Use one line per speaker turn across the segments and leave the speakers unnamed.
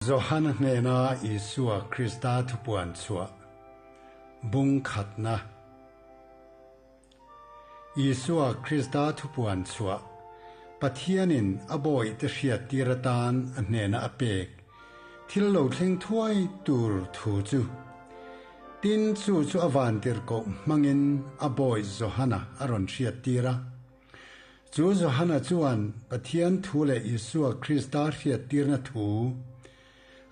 Johana hnena Isua Krista thupuan chhuah bung khatna. Isua Krista thupuan chhuah Pathianin a bawihte hriattir atan a hnena a pek thil lo thleng thuai tur thu chu. Tin, chu chu a vantirhkoh hmangin a bawih Johana a rawn hriattir a. Chu Johana chuan Pathian thu leh Isua Krista hriattirna thu,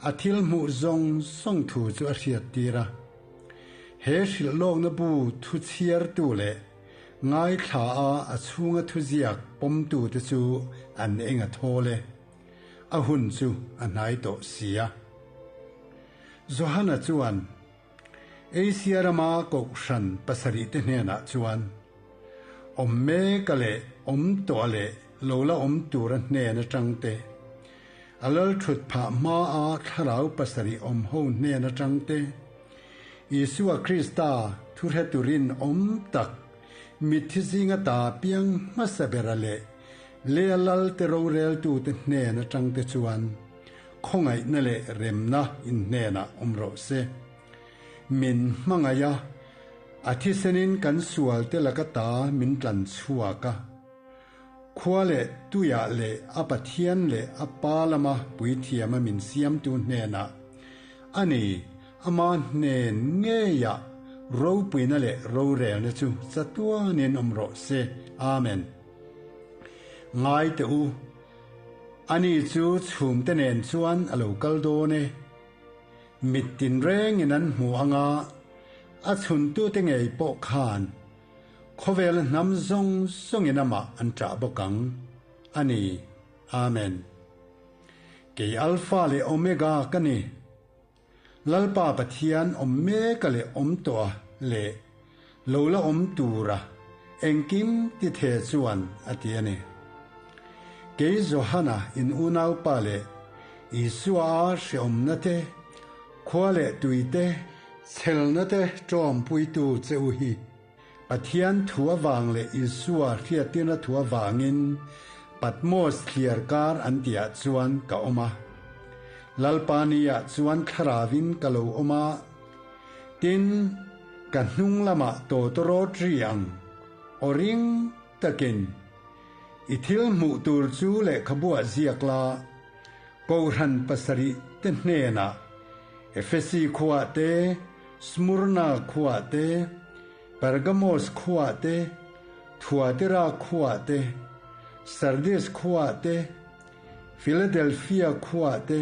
a thil hmuh zawng zawng thu chu a hriattir a. He hrilhlawkna bu thu chhiartu leh ngaithla a a chhunga thuziak pawmtute chu an eng a thawl e. A hun chu a hnai tawh si a. Johana chuan Asia rama Kohhran pasarihte hnenah chuan, Awm mek a leh awm tawh a leh lo la awm tur a hnen atang te, a lal thut phah hma a thlarau pasarih awm ho hnen atang te, Isua Krista thuhre turin awm tak mitthi zinga ta piang hmasa bera leh leh a lal te roreltute hnen atang te chuan khawngaihna leh remna in hnenah awm rawh se. Min hmangaih a, a thisenin kan sualte laka ta min tlan chhuak a. Khua leh tuiah leh a Pathian leh a Pa lama puithiama min siamtu hnenah a ni, ama hnen ngeiah ropuina leh rorelna chu chatuanin awm rawh se. Amen. Ngai teh u, ani chu chhumte nen chuan a lo kal dawn e. Mit tinrengin an hmu anga a chhuntute ngei pawh khan khawvela hnam zawng zawngin amah an ṭah bawk ang a ni. Amen. Kei Alpha leh Omega ka ni. Lalpa Pathian awm meka leh awm tawha leh lo la awm tura engkim ti the chuan a ti a ni. Kei Johana in unaupa leh Isua a hreawmna te, khua leh tui te, chhelna te ṭawmpuitu che u hi Pathian thu avang leh Isua hriattirna thu avangin Patmos thliar kar an tihah chuan ka awm a. Lalpa niah chuan thlaravin ka lo awm a, tin, ka hnung lamah tawtawrawt ri ang aw ring takin i thil hmuh tur chu lehkhabuah ziak la, Kohhran pasarih te hnenah Efesi khuaah te, Smurna khuaah te, Pergamos khuaah te, Thuatira khuaah te, Sardis khuaah te, Philadelphia khuaah te,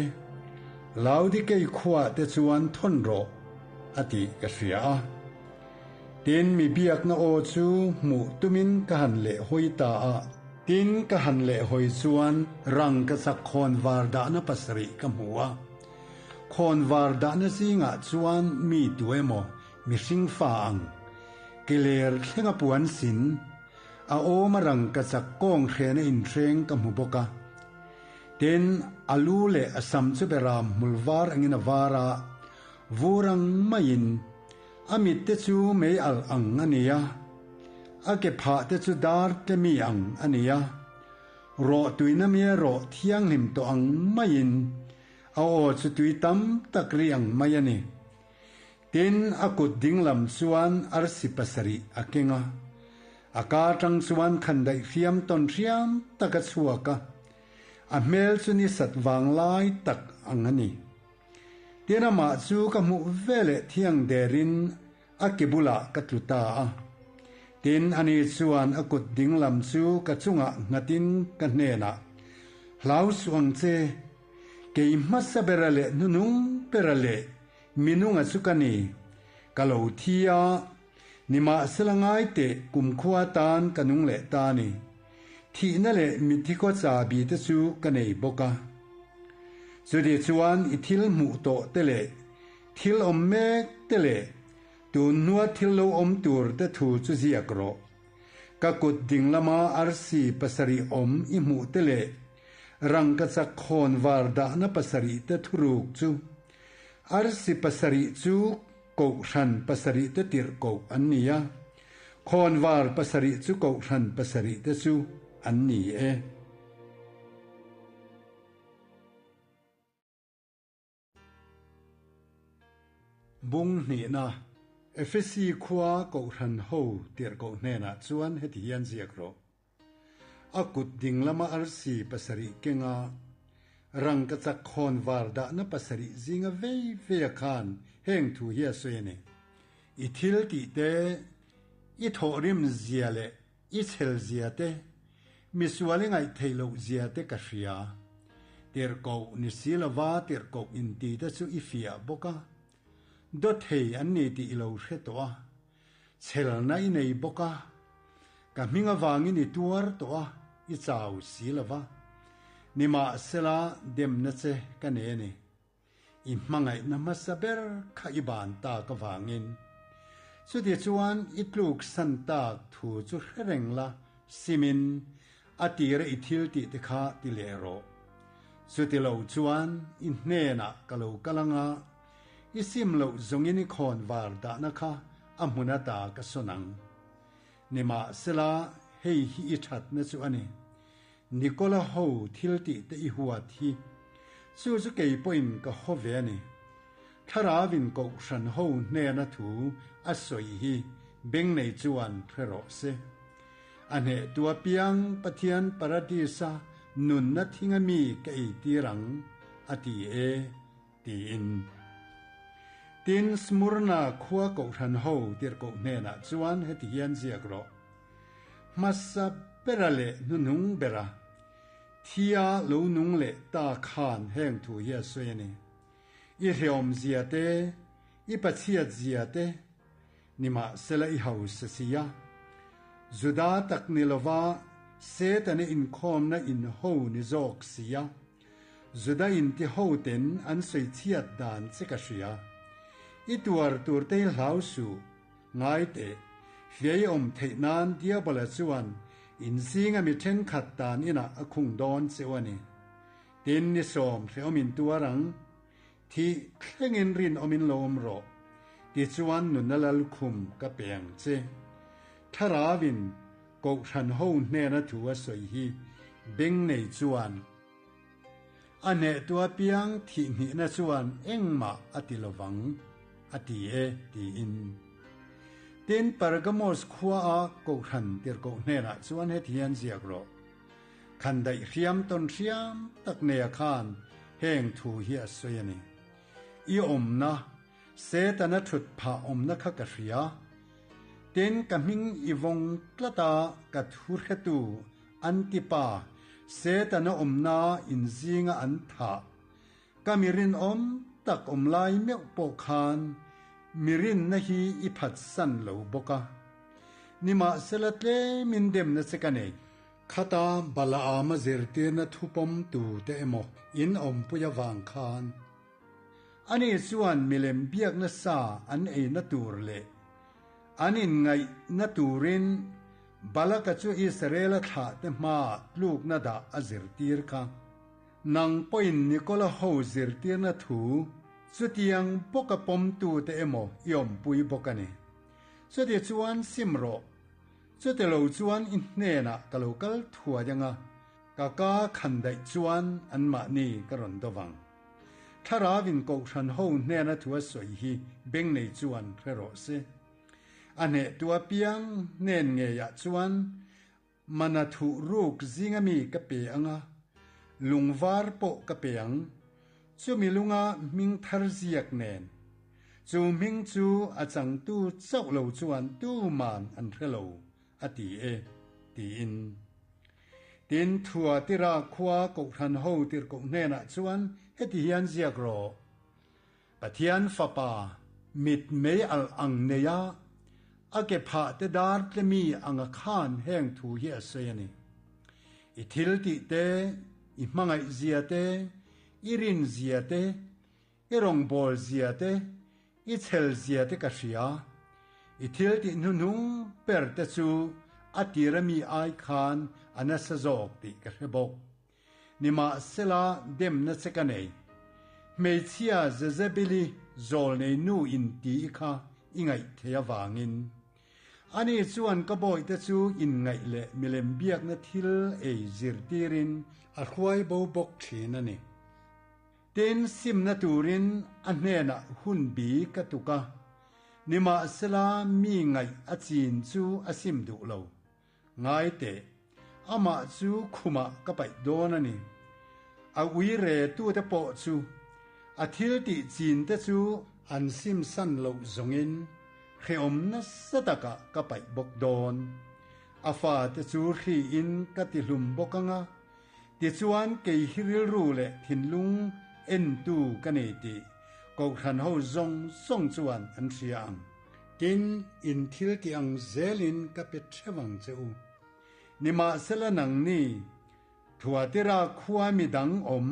Laodikei khuaah te chuan thawn rawh, a tih ka hria a. Tin, mi biakna aw chu hmuh tumin ka han leh hawi ta a. Tin, ka han leh hawi chuan rang ka chak khawn var dahna pasarih ka hmu a. Khawn var dahna zingah chuan mi tu emaw mihring fa ang, ke ler thlenga puan sin, a awm a rang ka chak kawng hrena inhreng ka hmu bawk a. Tin, a lu leh a sam chu beram hmul var angin a var a, vur ang maiin a mit te chu mei alh ang a ni a, a ke phah te chu dar te mi ang a ni a. Rawh tuina mi erawh thianghlim tawh ang maiin a aw chu tui tam tak ri ang mai a ni. Tin, a kut dinglam chuan arsi pasarih a keng a, a ka atang chuan khandaih hriam tawn hriam tak a chhuak a, a hmel chu ni sat vang lai tak ang a ni. Tin, amah chu ka hmuh veleh thiang derin A ke bulah ka tlu ta a. Tin, ani chuan a kut dinglam chu ka chungah nghatin ka hnenah, Hlau suh ang che, kei hmasa bera leh hnunung bera leh minunga chu ka ni, ka lo thi a, nimahsela ngai teh kumkhua tan ka nung leh ta ni. Thihna leh mitthi khaw chabi te chu ka nei bawk a. Chuti chuan i thil hmuh tawh te leh Thil awm mek te leh tun hnua thil lo awm tur te thu chu ziak rawh. Ka kut ding lama arsi pasarih awm i hmuh te leh rangkachak khawn var dahna pasarih te thuruk chu arsi pasarih chu kohhran pasarih te tirh koh an ni a, khawn var pasarih chu kohhran pasarih te chu an ni e. Bung hnihna, Efesi khua Kohhran ho tirhkoh hnenah chuan heti hian ziak rawh. A kut ding lama arsi pasarih kenga rangkachak khawn var dahna pasarih zinga vei veia khan heng thu hi a sawi a ni. I thil tih te, i thawhrim zia leh i chhel zia te, misual i ngaih theih loh zia te ka hria. Tirhkoh ni si lova tirhkoh inti te chu i fiah bawk a, dawthei an ni tih i lo hre tawh a. Chhelna i nei bawk a, ka hming avangin i tuar tawh a, i chau si lo va. Nimahsela demna che ka nei a ni. I hmangaihna hmasa ber kha i ban tak avangin. Chutichuan i tluk san tak thu chu hre reng la, simin a tira i thil tih te kha ti leh rawh. Chutilo chuan i hnenah ka lo kal anga, I sim loh zawngin i khawn var dahna kha a hmun ata ka sawn ang. Nimahsela, hei hi i thatna chu a ni. Nikola ho thil tih te i huat hi. Chu chu kei pawhin ka haw ve a ni. Thlarauin Kohhran ho hnena thu a sawi hi beng nei chuan hre rawh se. A hnehtu apiang Pathian Paradis-a nunna thinga mi ka eitir ang, a ti e. Tiin. Tin, Smurna khua Kohhran ho tirhkoh hnenah chuan heti hian ziak rawh, Hmasa bera leh hnuhnung bera thia lo nung leh ta khan heng thu hi a sawi a ni, I hreawm zia te, i pachhiat zia te, nimahsela i hausa si a. Juda tak ni lova Setana inkhawmna in ho ni zawk si a. Juda inti ho ten an sawi chhiat dan che ka hria. I tuar tur te hi hlau suh, ngai teh. Hliai awm theih nan Diabola chuan in zinga mi thenkhat tan inah a khung dawn cheu a ni. Tin ni sawm hrehawm in tuar ang. Thih thlengin rinawm in lo awm rawh. Tichuan nunna lalkhum ka pe ang che. Thlarauin Kohhran ho hnena thu a sawi hi beng nei chuan a hnehtu apiang thih hnihna chuan engmah a ti lovang, a ti e, tiin. Tin, Pergamos khuaa Kohhran tirhkoh hnenah chuan heti hian ziak rawh, Khandaih hriam tawn hriam tak neia khan heng thu hi a sawi a ni. I awmna, Setana thut phah awmna kha ka hria. Tin, ka hming i vawng tlat a, ka thu hretu Antipa, Setana awmna inzinga an thah. Ka mi rinawm tak awm lai meuh pawh khan mi rinna hi i phatsan lo bawk a. Nimahsela tlemin demna che ka nei. Khata Balaama zirtirna thupawmtu te emaw in awmpui avang khan Ani chuan milem biakna sa an eina tur leh an inngaihna turin Balaka chu Israela thlahte hmaah tlukna dah a zirtir kha. Nang pawhin Nikola ho zirtirna thu chutiang bawka pawmtute emaw i awmpui bawk a ni. Chuti chuan sim rawh, chuti lo chuan i hnenah ka lo kal thuai anga ka ka khan daih chuan anmahni ka rawn do vang. Thlarauin Kohhran ho hnena thu a sawi hi beng nei chuan hre rawh se. A hnehtu apiang hnen ngeiah chuan mana thuh ruk zinga mi ka pe ang a, lungvar pawh ka pe ang. Chumi lunga hming thar ziak nen, chu hming chu a changtu chauh lo chuan tuman an hre lo, a ti e, tiin. Tin, Thuatira khua Kohhran ho tirhkoh hnenah chuan heti hian ziak rawh, Pathian Fapa, mit mei alh ang neia a ke phah te dar tle mi anga khan heng thu hi a sawi a ni. I thil tih te, i hmangaih zia te, i rin zia te, I rawngbâwl zia te, i chhel zia te ka hria. I thil tih hnuhnung ber te chu a tira mi ai khan a nasa zawk tih ka hre bawk. Nimahsela demna che ka nei. Hmeichhia Jezebeli zawl nei nu in ti kha i ngaih thei avangin. Ani chuan ka bawihte chu inngaih leh milem biakna thil ei zirtirin a hruai bo bawk thin a ni. Tin, simna turin a hnenah hun bi ka tuk a, nimahsela mi ngaih a chin chu a sim duh lo. Ngai teh, amah chu khumah ka paih dawn a ni. A ui re tute pawh chu a thil tih chin te chu an sim san loh zawngin hrehawm nasa takah ka paih bawk dawn. A fate chu hriin ka tihlum bawk ang a, tichuan kei hi rilru leh thinlung entu ka nei tih Kohhran ho zawng zawng chuan an hria ang. Tin, in thil tih ang zelin ka pe theuh ang che u. Nimahsela nangni, Thuatira khua mi dang awm,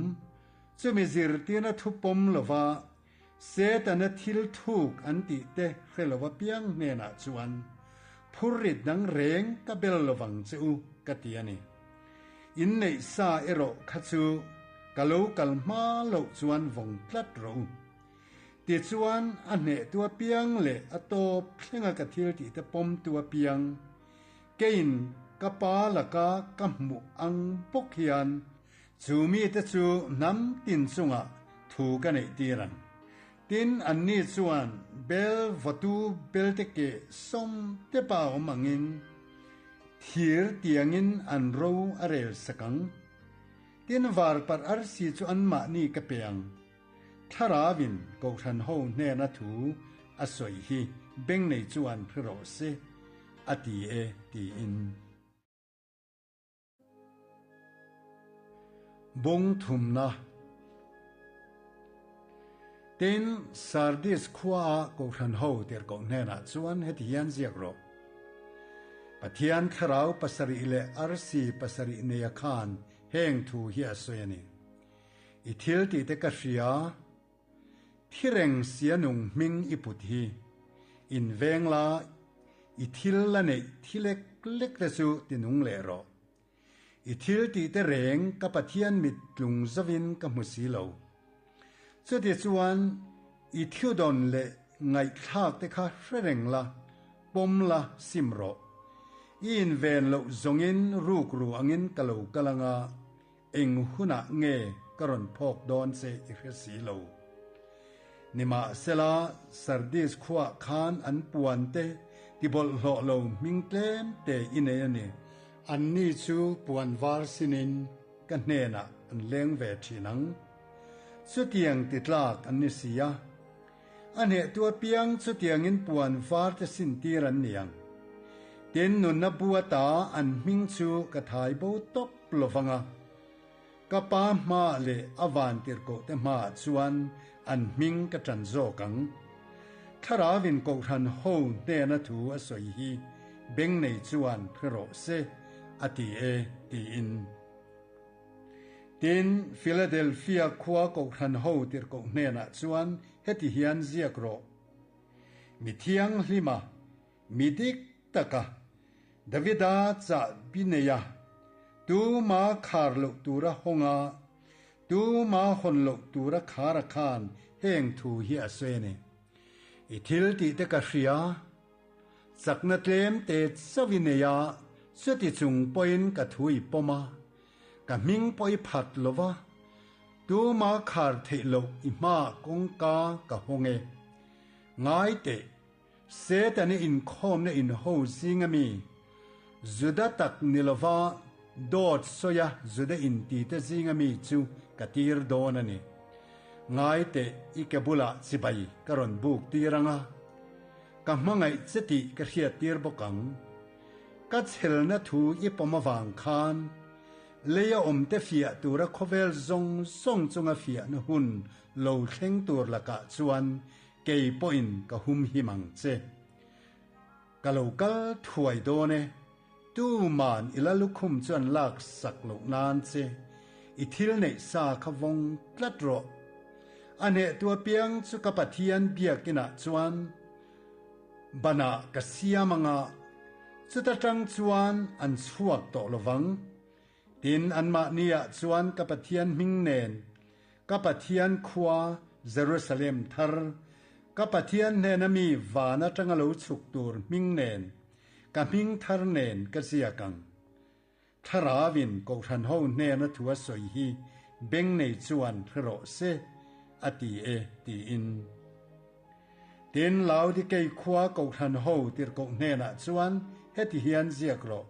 chumi zirtirna thu pawm lova Setana thil thuk an tih te hre lova piang hnenah chuan phurrit dang reng ka bel lovang che u ka ti a ni. Inneih sa erawh kha chu ka lo kal hma loh chuan vawng tlat rawh u. Tichuan a hnehtu apiang leh a tawp thlenga ka thil tih te pawmtu apiang keiin ka pa laka ka hmuh ang bawk hian Chu mite chu hnam tin chungah thu ka neih tir ang. Tin, anni chuan bel vawtu belte keh sawm te pa awm angin thir tiangin an ro a rel sak ang. Tin, varparh arsi chu anmahni ka pe ang. Thlarauin Kohhran ho hnena thu a sawi hi beng nei chuan hre rawh se, a ti e, tiin. Bung thumna. Tin, Sardis khuaa Kohhran ho tirhkoh hnenah chuan heti hian ziak rawh, Pathian thlarau pasarih leh arsi pasarih neia khan heng thu hi a sawi a ni. I thil tihte ka hria, thi reng sia nung hming i put hi. In veng la, i thil la neih thi lek lek te chu ti nung leh rawh. I thil tih te reng ka Pathian mit tlung zovin ka hmu si lo. Chuti chuan i thiudawn leh ngaihthlak te kha hre reng la, pawm la, sim rawh. I inven loh zawngin rukru angin ka lo kal anga, Eng hunah nge ka rawn phawk dawn che i hre si lo. Nimahsela, Sardis khuaah khan an puante tibawlhhlawh lo hming tlem te i nei a ni. Anni chu puan var sinin ka hnenah an leng ve thin ang. Chutiang ti tlak an ni si a. A hnehtu apiang chutiangin puan var te sintir an ni ang. Tin, nunna bu ata an hming chu ka thai bo tawp lovang a, ka pa hmaah leh a vantirhkoh te hmaah chuan an hming ka ṭan zawk ang. Thlarauin Kohhran ho hnena thu a sawi hi beng nei chuan hre rawh se, a ti e, tiin. Tin, Philadelphia khua Kohhran ho tirhkoh hnenah chuan heti hian ziak rawh, Mi thianghlima, mi dik taka, Davida chahbi neia, tuma khar loh tura hawnga, tuma hawn loh tura khara khan heng thu hi a sawi a ni. I thil tih te ka hria. Chakna tlem te chauh i nei a, chuti chung pawhin ka thu i pawm a, ka hming pawh i phat lo va, tuma khar theih loh i hmaah kawngka ka hawng e. Ngai teh, Setana inkhawmna inho zing ami, Juda tak ni lova dawt sawia Juda intite zing ami chu ka tir dawn a ni. Ngai teh, i ke bulah chibai ka rawn buk tir ang a. Ka hmangaih che tih ka hriattir bawk ang. Ka chhelna thu i pawm avang khan leia awmte fiah tura khawvel zawng zawng chunga fiahna hun lo thleng tur lakah chuan kei pawhin ka humhim ang che. Ka lo kal thuai dawn e, tuman i la lukhum chuan lak sak loh nan che i thil neih sa kha vawng tlat rawh. A hnehtu apiang chu ka Pathian biakinah chuan banah ka siam anga, chuta tang chuan an chhuak tawh lovang. Tin, anmahniah chuan ka Pathian hming nen, ka Pathian khua Jerusalem thar, ka Pathian hnena mi van atanga lo chhuk tur hming nen, ka hming thar nen ka ziak ang. Thlarauin Kohhran ho hnena thu a sawi hi beng nei chuan hre rawh se. a ti e, tiin. Tin, Laodikei khua kohhran ho tirhkoh hnenah chuan heti hian ziak rawh,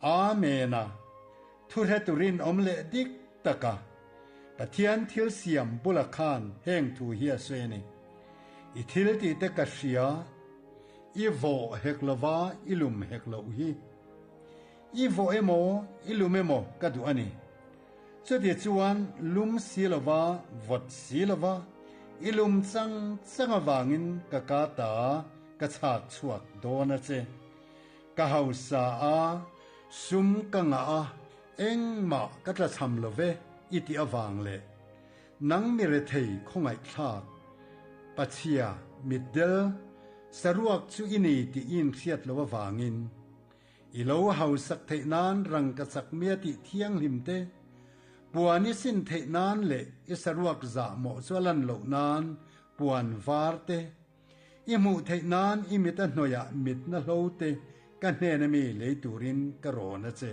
Amen a, thuhretu rinawm leh dik taka Pathian thil siam bula khan heng thu hi a sawi a ni, I thil tih te ka hria, i vawh hek lova i lum hek loh hi. I vawh emaw i lum emaw ka duh a ni. Chuti chuan lum si lova vawt si lova i lum chang chang avangin ka ka ta ka chhak chhuak dawn a che. Ka hausa a, sum ka ngah a, engmah ka tlachham lo ve i tih avang leh nang mi rethei khawngaihthlak, pachhia, mitdel, saruak chu i ni tih i inhriat lo avangin I lo hausak theih nan rangka chak mia tih thianghlim te, puan i sin theih nan leh i saruak zah mawh chu a lan loh nan puan var te, i hmuh theih nan i mit a hnuaiah mitna hlo te ka hnen ami lei turin ka rawn a che.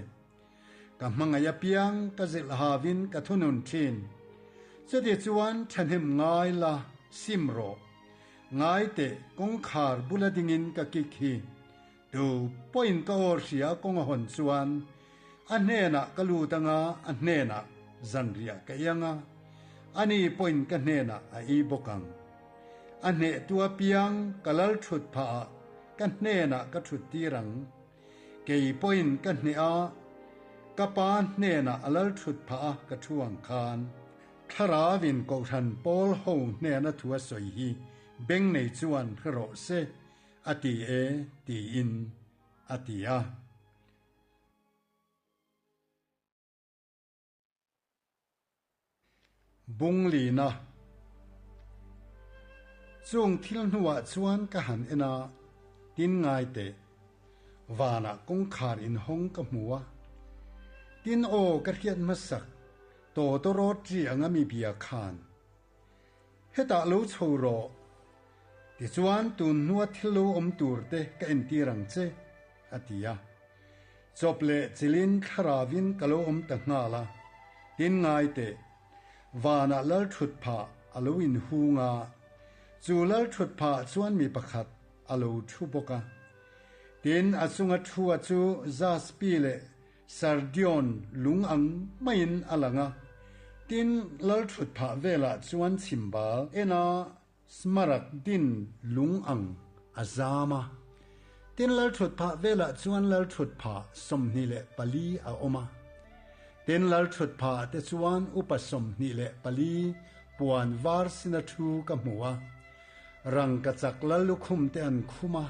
Ka hmangaih apiang ka zilh havin ka thunun thin. Chuti chuan thahnem ngai la, sim rawh. Ngai teh kawngkhar bula dingin ka kik hi. Tu pawhin ka aw hria kawng a hawn chuan a hnenah ka lut anga a hnenah zanriah ka ei anga ani pawhin ka hnenah a ei bawk ang. A hnehtu apiang ka lal thut phah ah ka hnenah ka thut tir ang. Kei pawhin ka hneh a, ka pa hnenah a lal thut phah a ka thu ang khan. Thlarauin Kohhran pawl ho hnena thu a sawi hi beng nei chuan hre rawh se. A ti e, tiin a ti a. Bunglina Chung thil hnuah chuan ka han en a, tin ngai teh, vanah kawngkhar inhawng ka hmu a. Tin aw ka hriat hmasak, tawtawrawt ri anga mi bia khan. Hetah lo chho rawh. Tichuan tun hnua thil lo awm tur te ka entir ang che, a ti a. Chawp leh chilin thlaravin ka lo awm ta nghal a, tin ngai teh, vanah lal thut phah a lo inhung a, chu lal thut phah chuan mi pakhat a lo thu bawk a. Tin, a chunga thua chu Jaspi leh Sardion lung ang maiin a lang a, tin lalthut phah velah chuan chhimbal ena smaragd din lung ang a zam a. Tin lalthut phah velah chuan lalthut phah 24 a awm a. Tin lalthut phah te chuan upa 24 puan var sina thu ka hmu a. Rangkachak lallukhum te an khum a.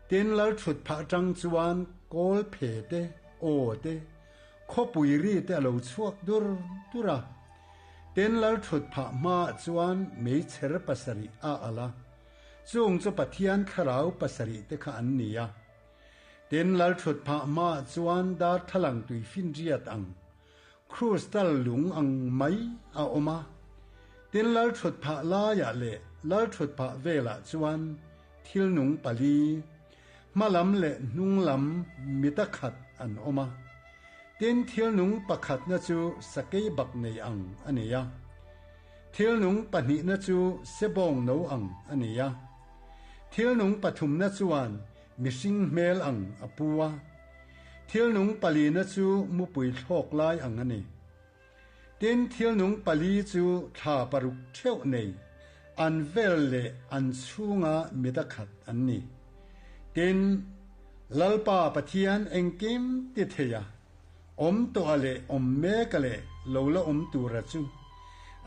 Tin lalthut phah atang chuan kawl phe te, aw te, khawpui ri te a lo chhuak dur dur a. Tin lalthut phah hmaah chuan meichher pasarih a alh a. Chung chu Pathian thlarau pasarih te kha an ni a. Tin lalthut phah hmaah chuan darthlalang tuifinriat ang Crystal lung ang mai a awm a, tin lalthut phah laiah leh lalthut phah velah chuan thil nung pali, hma lam leh hnung lam mita khat an awm a. Tin thil nung pakhatna chu sakei bak nei ang a ni a, thil nung pahnihna chu sebawng no ang a ni a, thil nung pathumna chuan mihring hmel ang a pu a, Thil nung palina chu mupui thlawk lai ang a ni. Tin, thil nung pali chu thla paruk theuh nei, an vel leh an chhunga mit a khat an ni. Tin, Lalpa Pathian engkim ti thei a, awm tawh a leh awm mek a leh lo la awm tura chu,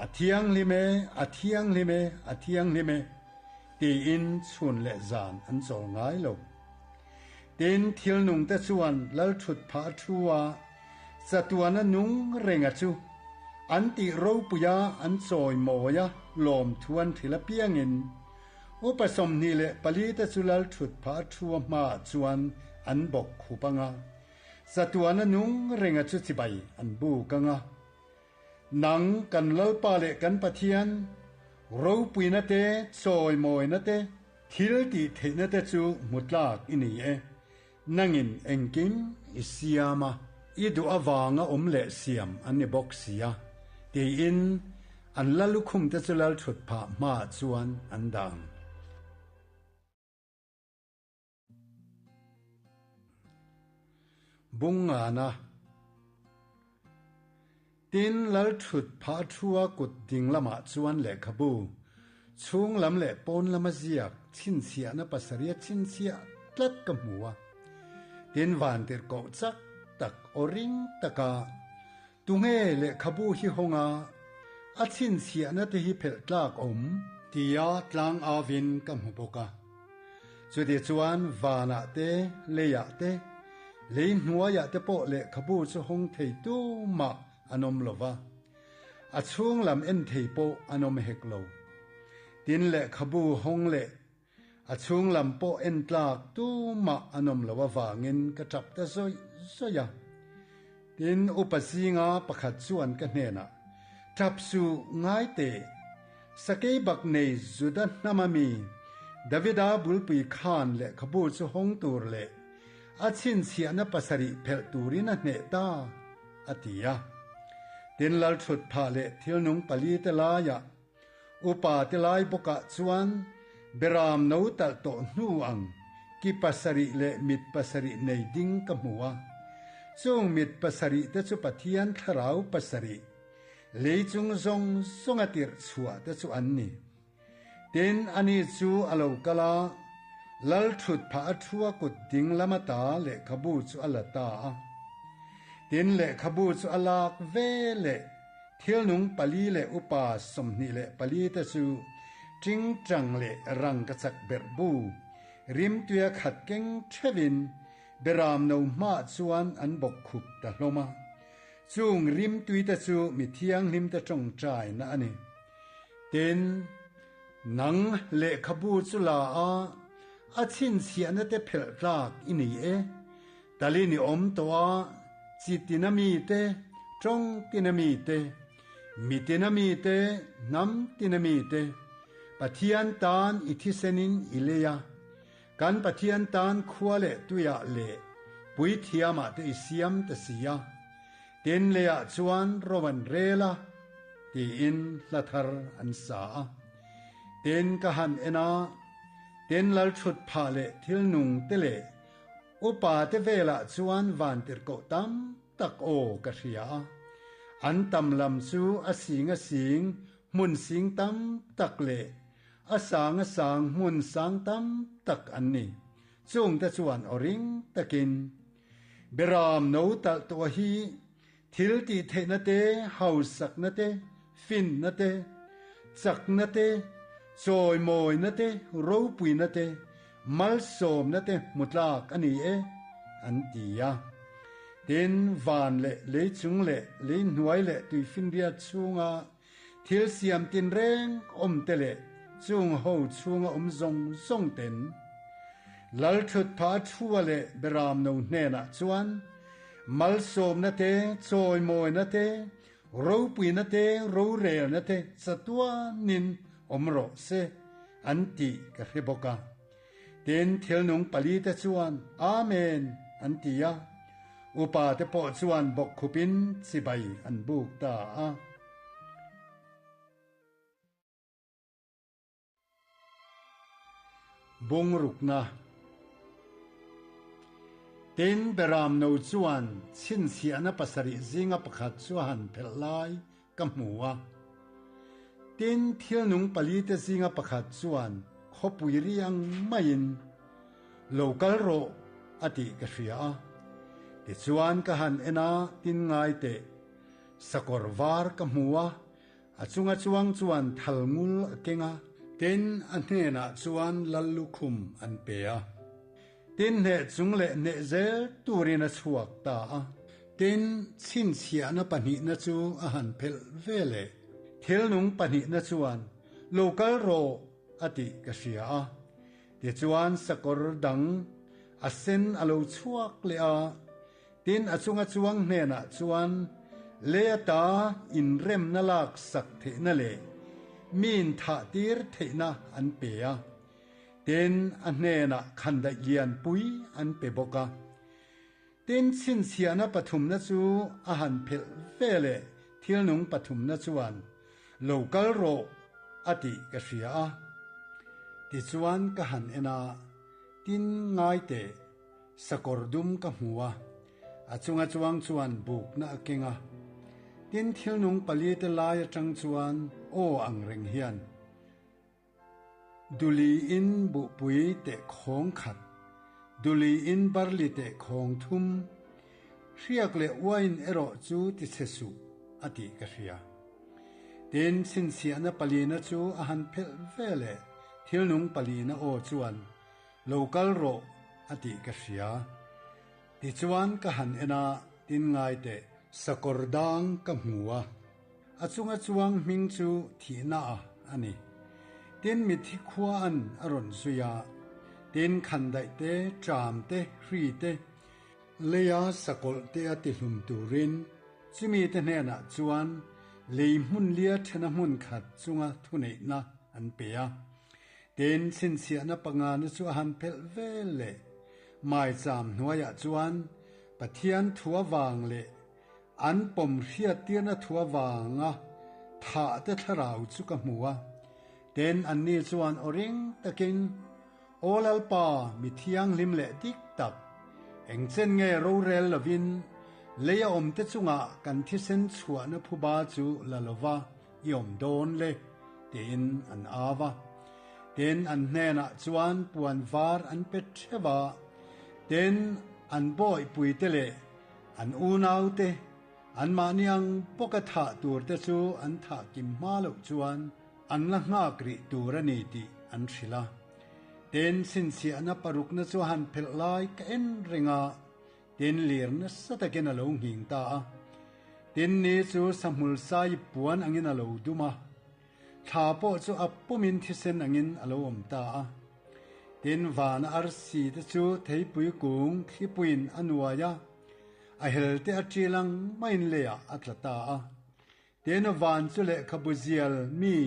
A thianghlim e, a thianghlim e, a thianghlim e, tiin chhun leh zan an chawl ngai lo. Tin, thil nungte chuan lalthut phah thu a, chatuana nung renga chu an tih ropuia an chawi mawia lawmthu an thil apiangin upa 24 te chu lalthut phah thu a hmaah chuan an bawk khup anga, chatuana nung renga chu chibai an buk anga. Nang kan Lalpa leh kan Pathian, ropuina te, chawimawina te, Thil tih theihna te chu hmu tlak i ni e. Nangin engkim i siam a, i duh avanga awm leh siam an ni bawk si a, tiin An lallukhum te chu lal thut phah hmaah chuan an dah ang. Bungngana Tin, lal thut phah thua kut ding lamah chuan lehkhabu, chhung lam leh pawn lama ziak chhinchhiahna pasarih a chhinchhiah tlat ka hmu a. Tin, vantirhkoh chak tak aw ring taka Tunge lehkhabu hi hawng a, a chhinchhiahna te hi phelh tlak awm? Tia tlang avin ka hmu bawk a. Chuti chuan vanah te, leiah te, lei hnuaiah te pawh lehkhabu chu hawng thei tumah an awm lo va, a chhung lam en thei pawh an awm hek lo. Tin, lehkhabu hawng leh a chhung lam pawh en tlak tumah an awm lo avangin ka tap ta zawih zawih a. Tin, upa zinga pakhat chuan ka hnenah, Tap suh, ngai teh! Sakei bak nei Juda hnama mi Davida bulpui khan lehkhabu chu hawng tur leh a chhinchhiahna pasarih phelh turin a hneh ta, a ti a. Tin, Lalthutphah leh thilnung palite laiah Upa te lai bawkah chuan Beram no talh tawh hnu ang ki pasarih leh mit pasarih nei ding ka hmu a. Chung mit pasarih te chu Pathian thlarau pasarih, lei chung zawng zawnga tirh chhuah te chu an ni. Tin, ani chu a lo kal a, Lal thut phah a thua kut ding lama ta lehkhabu chu a la ta a. Tin, lehkhabu chu a lak ve leh Thilnung pali leh upa 24 te chu tingtang leh rangkachak berh bu, rimtuia khat keng theuhin beram no hmaah chuan an bawk khup ta hlawm a. Chung rimtui te chu mi thianghlim te tawngtaina a ni. Tin, nang lehkhabu chu la a, a chhinchhiahna te phelh tlak i ni e. Talin i awm tawh a, chi tina mite, tawng tina mite, mi tina mite, hnam tina mite, Pathian tan i thisenin i lei a, kan Pathian tan khua leh tuiah leh puithiamah te i siam ta si a, tin leiah chuan ro an rel a, tiin hla thar an sa a. Tin ka han en a, tin lalthut phah leh thil nung te leh Upa te velah chuan vantirhkoh tam tak aw ka hria a, an tam lam chu a sing a sing hmun sing tam tak leh a sang a sang hmun sang tam tak an ni. Chungte chuan aw ring takin, Beram no talh tawh hi thil tih theihna te, hausakna te, finna te, chakna te, chawimawina te, ropuina te, malsawmna te hmu tlak a ni e, an ti a. Tin, van leh lei chung leh lei hnuai leh tuifinriat chhunga thil siam tinreng awm te leh chung ho chhunga awm zawng zawng ten Lalthutpha Thua leh Beramno hnenah chuan malsawmna te, chawimawina te, ropuina te, rorelna te chatuanin awm rawh se an tih ka hre bawk a. Tin, thilnung palite chuan Amen an ti a, upate pawh chuan bawkkhupin chibai an buk ta a. Bungrukna Tin, Beramno chuan chhinchhiahna pasarih zinga pakhat chu a han phelh lai ka hmu a. Tin, thilnung palite zinga pakhat chuan khawpui ri ang maiin, Lo kal rawh, a tih ka hria a. Tichuan ka han en a, tin ngai teh, sakawr var ka hmu a, a chunga chuang chuan thal ngul a keng a. Tin, a hnenah chuan lal lukhum an pe a. Tin, hneh chung leh hneh zel turin a chhuak ta a. Tin, chhinchhiahna pahnihna chu a han phelh ve leh. Thilnung pahnihna chuan, Lo kal rawh, a tih ka hria a. Tichuan sakawr dang a sen a lo chhuak leh a. Tin, a chunga chuang hnenah chuan lei ata inremna lak sak theihna leh mi inthah tir theihna an pe a. Tin, a hnenah khandaih lianpui an pe bawk a. Tin, chhinchhiahna pathumna chu a han phelh ve leh thilnung pathumna chuan. Lo kal rawh a tih ka hria a. Tichuan ka han en a, tin ngai teh, sakawr dum ka hmu a, a chunga chuang chuan bukna a keng a. Tin thilnung palite lai atang chuan aw ang reng hian, Duli in buhpui teh khawng khat, duli in barli teh khawng thum, hriak leh uain erawh chu ti chhe suh, a tih ka hria. Tin, chhinchhiahna palina chu a han phelh ve leh thilnung palina aw chuan, Lo kal rawh, a tih ka hria. Tichuan ka han en a, tin ngai teh. Sakawr dang ka hmu a. A chunga chuang hming chu thihna a a ni. Tin mitthi khua an a rawn zui a, tin khandaih te, ṭam te, hri te, leia sakawlh te a tihlum turin chumi te hnenah chuan lei hmun lia ṭhena hmun khat chunga thuneihna an pe a. Tin chhinchhiahna pangana chu a han phelh vel leh maicham hnuaiah chuan Pathian thu avang leh An pawm hriattirna thu avanga thah te thlarau chu ka hmu a, ten anni chuan aw ring takin, Aw Lalpa, mi thianghlim leh dik tak, eng chen nge rorel lovin lei a awmte chungah kan thisen chhuahna phuba chu la lova i awm dawn le? tiin an au a. Ten an hnenah chuan puan var an pe theuh a, ten an bawihpuite leh An unaute, anmahni ang bawka thah turte chu an thah kim hma loh chuan an la nghak rih tur a ni tih an hrilh a. Tin, chhinchhiahna parukna chu a han phelh lai ka en reng a, tin lir nasa takin a lo nghing ta a. Tin ni chu sahmul sai puan angin a lo dum a. Thla pawh chu a pumin thisen angin a lo awm ta a. Tin, vana arsi te chu theipui kung thlipuiin a nuai a, a hel te a ṭil ang maiin leiah a tla ta a. Tin, van chu lehkhabu zial mi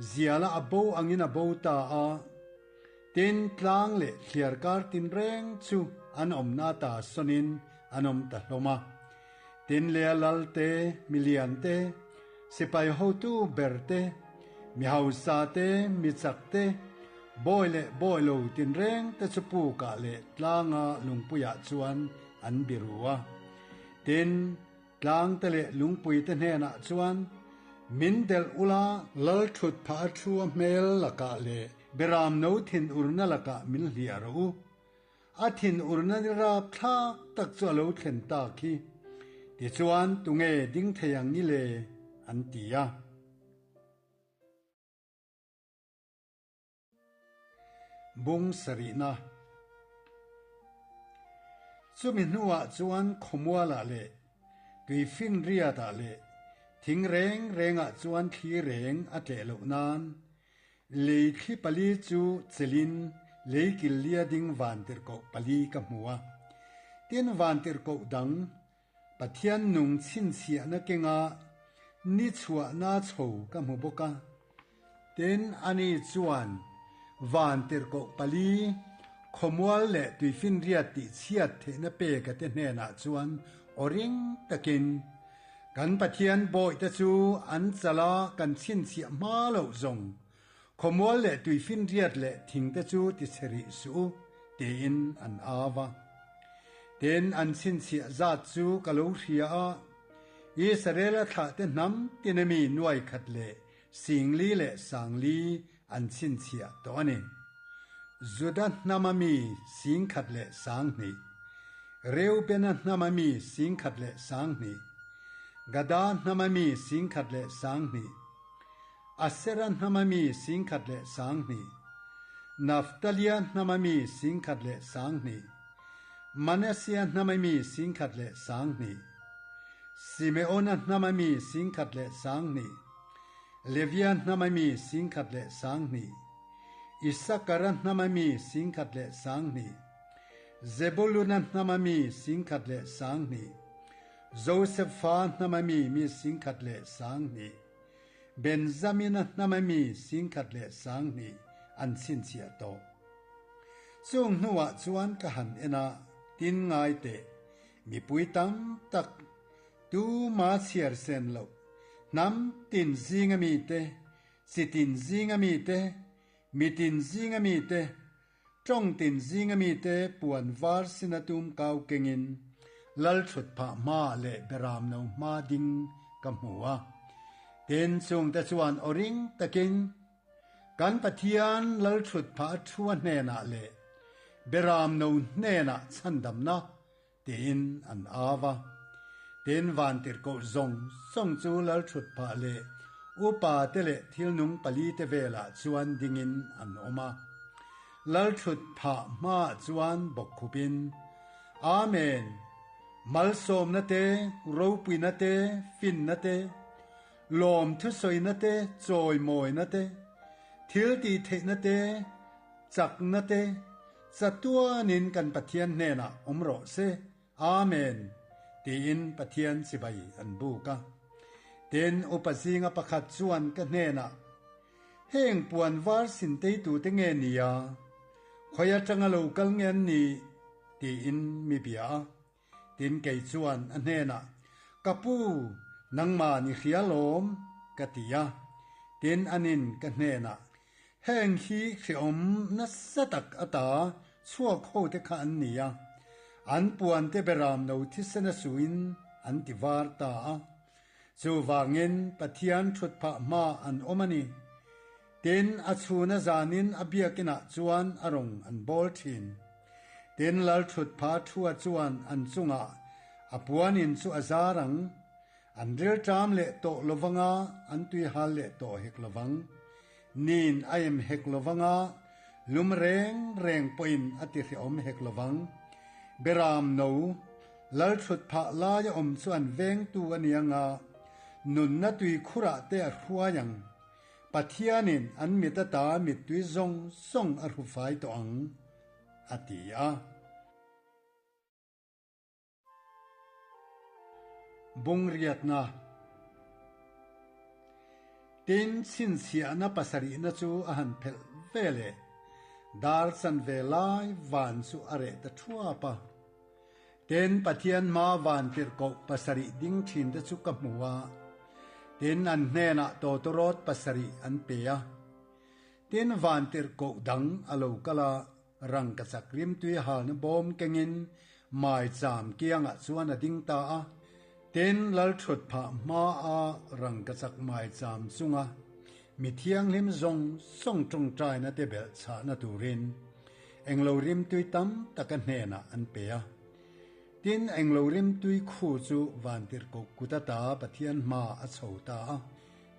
ziala a bo angin a bo ta a. Tin, tlang leh thliarkar tinreng chu an awmna ta sawnin an awm ta hlawm a. Tin leh a lal te, milian te, sipai hotu ber te, mi hausa te, mi chak te, bawi leh bawi lo tinreng te chu pukah leh tlanga lungpuiah chuan an biru a. Tin, tlang te leh lungpui te hnenah chuan, Min delh ula, lal thut phah a thu a hmel lakah leh beram no thin urna lakah min hliah rawh u. A thin urna ni rap thlak tak chu a lo thlen tak hi. Tichuan, tunge ding thei ang i le? an ti a. Bung sarihna. Chumi hnuah chuan khawmualah leh tuifinriatah leh thing reng rengah chuan thli reng a tleh loh nan Lei thli pali chu chelin lei kil lia ding vantirhkoh pali ka hmu a. Tin vantirhkoh dang, Pathian nung chhinchhiahna kenga ni chhuahna chho ka hmu bawk a. Tin ani chuan vantirhkoh pali, khawmual leh tuifinriat tih chhiat theihna peka te hnenah chuan aw ring takin, Kan Pathian bawihte chu an chal a kan chhinchhiah hma loh zawng, khawmual leh tuifinriat leh thingte chu ti chhe rih suh u, tiin an au a. Tin, an chhinchhiah zat chu ka lo hria a, Israela thlahte hnam tina mi nuai khat leh singli leh sangli an chhinchhiah tawh a ni. Juda hnama mi singkhat leh 2000, Reubena hnama mi singkhat leh 2000, Gada hnama mi singkhat leh 2000, Asera hnama mi singkhat leh 2000, Naftalia hnama mi singkhat leh 2000, Manassea hnama mi singkhat leh 2000, Simeona hnama mi singkhat leh 2000, Levia hnama mi singkhat leh 2000, Isakara hnama mi singkhat leh 2000, Zebuluna hnama mi singkhat leh 2000, Josefa hnama mi mi singkhat leh 2000, Benjamina hnama mi singkhat leh 2000 an chhinchhiah tawh. Chung hnuah chuan ka han en a, tin ngai teh, mipui tam tak, Tu ma chhiar sen loh. Hnam tin zinga mite, chi tin zinga mite, mi tin zinga mite, tawng tin zinga mite puan var sina tum kau kengin lal thut phah hma leh beram no hma ding ka hmu a. Tin, chungte chuan aw ring takin, Kan Pathian lal thut phah a thua hnenah leh beram no hnenah chhandamna tiin an au a. Tin, vantirhkoh zawng zawng chu lal thut phah leh upa te leh thilnung palite velah chuan dingin an awm a. Lal thut phah hmaah chuan bawkkhupin, Amen! Malsawmna te, ropuina te, finna te, lawm thusawina te, chawimawina te, thil tihtheihna te, chakna te, chatuanin kan Pathian hnenah awm rawh se. Amen! tiin Pathian chibai an buk a. Tin, upa zinga pakhat chuan ka hnenah, Heng puan var sin teitute nge nia? Khawi atanga lo kal nge an nih? tiin mi bia a. Tin, kei chuan a hnenah, Ka pu, nangmah ni hria lawm, ka ti a. Tin, anin ka hnenah, Heng hi hrehawm nasa tak ata chhuak hote kha an ni a, an puante beram lo thisen a suin an ti var ta a. Chuvangin Pathian thutphah hma an awm a ni. Tin, a chhuna zanin a biakinah chuan a rawng an bawl thin. Tin, lal thutphah thua chuan an chungah a puanin chu a zar ang. An rilṭam leh tawh lovanga an tuihal leh tawh hek lovang. Nin a em hek lovanga lum reng reng pawhin a ti hrehawm hek lovang. Beram no, lal ṭhut phah laia awm chu an vengtu a ni anga, nunna tuikhurah te a hruai ang. Pathianin an mit ata mittui zawng zawng a hrufai tawh ang, a ti a. Bungriatna Tin, chhinchhiahna pasarihna chu a han phelh ve leh dar chanve lai van chu a reh ta thuap a. Tin, Pathian hma van tirhkoh pasarih ding thinte chu ka hmu a, tin, an hnenah tawtawrawt pasarih an pe a. Tin, van tirhkoh dang a lo kal a, Rangkachak rimtui halna bawm kengin maicham kiangah chuan a ding ta a. Tin, Lalthut phah hmaa rangkachak maicham chunga mi thianghlim zawng zawng tawngtaina te belh chhahna turin englo rimtui tam taka hnenah an pe a. Tin, englo rimtui khu chu vantirhkoh kut ata Pathian hma a chho ta a.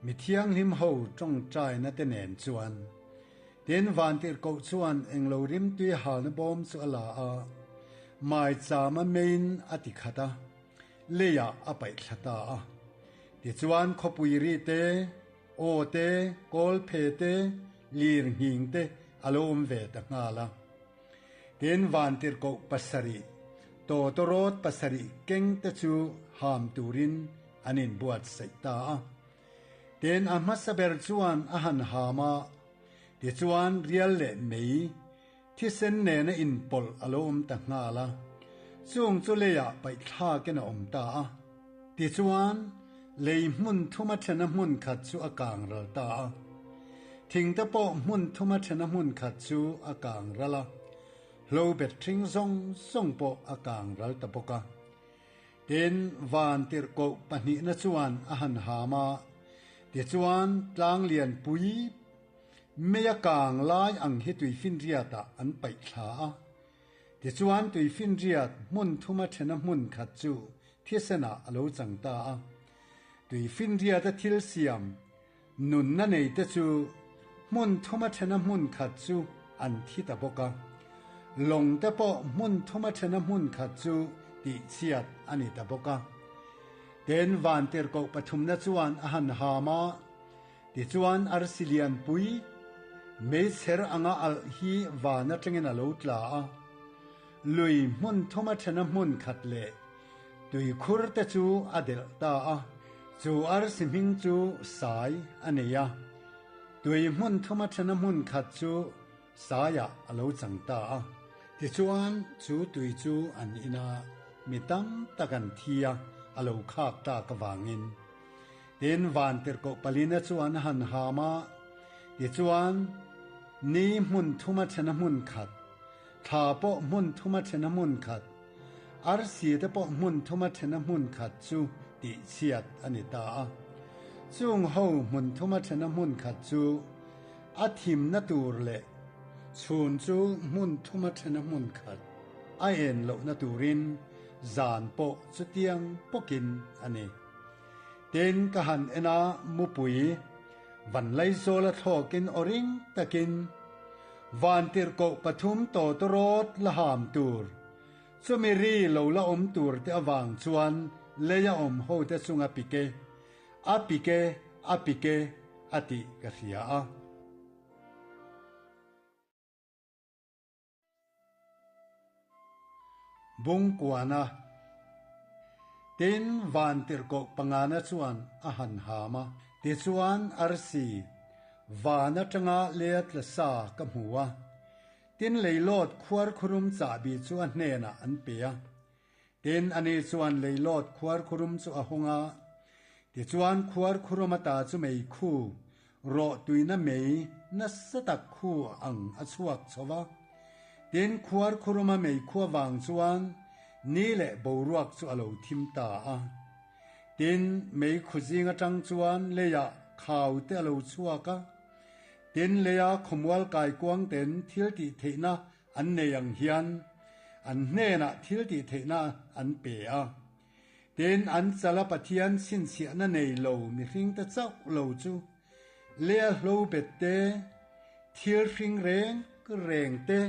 Mi thianghlim ho tawngtaina te nen chuan Tin, vantirhkoh chuan englo rimtui halna bawm chu a la a, maichama meiin a ti khat a, leiah a paih thla ta a. Tichuan, khawpui ri te, aw te, kawlphe te, lir nghing te a lo awm ve ta nghal a. Tin, vantirhkoh pasarih, tawtawrawt pasarih keng te chu ham turin an inbuatsaih ta a. Tin, a hmasa ber chuan a han ham a, tichuan rial leh mei, thisen nena inpawlh a lo awm ta nghal a, chung chu leiah paihthlakin a awm ta a. Tichuan, lei hmun thuma thena hmun khat chu a kang ral ta a. Thingte pawh hmun thuma thena hmun khat chu a kang ral a, hlo bet hring zawng zawng pawh a kang ral ta bawk a. Tin, van tirhkoh pahnihna chuan a han ham a, tichuan tlang lianpui meia kang lai ang hi tuifinriatah an paih thla a. Tichuan tuifinriat hmun thuma thena hmun khat chu thisenah a lo chang ta a. Tuifinriata thil siam nunna neite chu hmun thuma thena hmun khat chu an thi ta bawk a. Lawngte pawh hmun thuma thena hmun khat chu tihchhiat a ni ta bawk a. Tin, vantirhkoh pathumna chuan a han ham a, tichuan arsi lianpui meichher anga alh hi van atangin a lo tla a. Lui hmun thuma thena hmun khat leh Tuikhur te chu a delh ta a, chu arsi hming chu Sai a nei a. Tui hmun thuma thena hmun khat chu Saiah a lo chang ta a. Tichuan, chu tui chu an in a, mi tam tak an thi a, a lo khak tak avangin. Tin, vantirhkoh palina chuan a han ham a, tichuan, ni hmun thuma thena hmun khat, thla pawh hmun thuma thena hmun khat, arsi te pawh hmun thuma thena hmun khat chu tihchhiat a ni ta a. Chung ho hmun thuma thena hmun khat chu a thimna tur leh chhun chu hmun thuma thena hmun khat a en lohna turin zan pawh chutiang bawkin a ni. Tin, ka han en a, mupui van Laizawla thlawkin aw ring takin Vantirhkoh pathum tawtawrawt la ham tur, chumi ri lo la awm tur te avang chuan lei a awm hote chunga pik e, a pik e, a pik e, a tih ka hria a. Bungkuana Tin, Vantirhkoh pangana chuan a han ham a. Tichuan, arsi, van atanga lea tla sa ka hmu a. Tin, leilawt khuarkhurum chahbi chu a hnenah an pe a. Tin, ani chuan leilawt khuarkhurum chu a hawng a. Tichuan, khuarkhurum ata chu meikhu, rawh tuina mei nasa tak khu ang a chhuak chho va. Tin, khuarkhuruma meikhu avang chuan ni leh boruak chu a lo thim ta a. Tin, meikhu zing atang chuan leiah khau te a lo chhuak a. Tin, leia khawmual kaikuang ten thil tih theihna an nei ang hian an hnenah thil tih theihna an pe a. Tin, an chala Pathian chhinchhiahna nei lo mihringte chauh lo chu lea hlo bet te, thil hring reng reng te,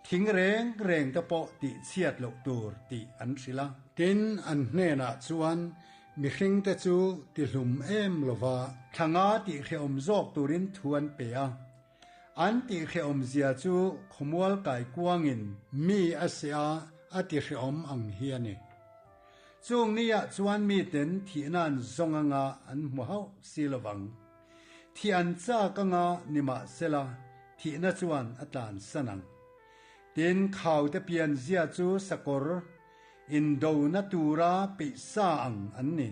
thing reng reng te pawh tih chhiat loh tur tih an hrilh a. Tin, an hnenah chuan mihringte chu tihlum em lova thlanga tih hrehawm zawk turin thu an pe a. An tih hrehawmzia chu khawmual kaikuangin mi a seh a, a ti hrehawm ang hi a ni. Chung niah chuan miten thihna an zawng anga an hmu hauh si lovang. Thih an chak anga nimahsela thihna chuan a tlansan ang. Tin, khaute pianzia chu sakawr indona tura peih sa ang an ni.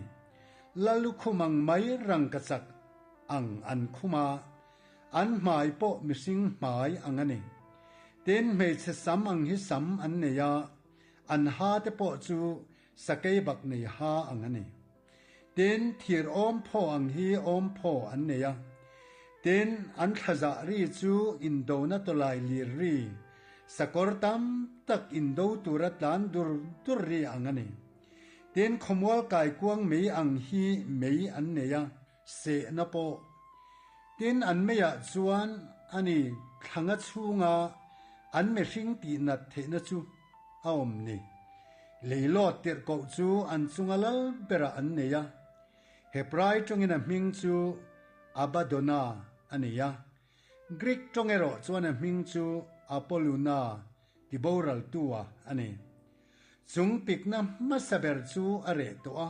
Lalukhum ang mai rangkachak ang an khum a, An hmai pawh mihring hmai ang a ni. Tin, hmeichhe sam ang hi sam an nei a, an ha te pawh chu sakei bak nei ha ang a ni. Tin, thir awm phaw ang hi awm phaw an nei a. Tin, an thlazah ri chu indona tawlai lir ri, sakawr tam tak indo tura tlan dur dur ri ang a ni. Tin, khawmual kaikuang mei ang hi mei an nei a. Sehna pawh. Tin, an meiah chuan a ni thlanga chhunga an mihring tih nat theihna chu a awm ni. Leilawt tirhkoh chu an chunga lal berah an nei a. Hebrai tawngin a hming chu Abadona a ni a. Greek tawng erawh chuan a hming chu Apolluna tiboraltua a ni. Chung pikna hmasa ber chu a reh tawh a,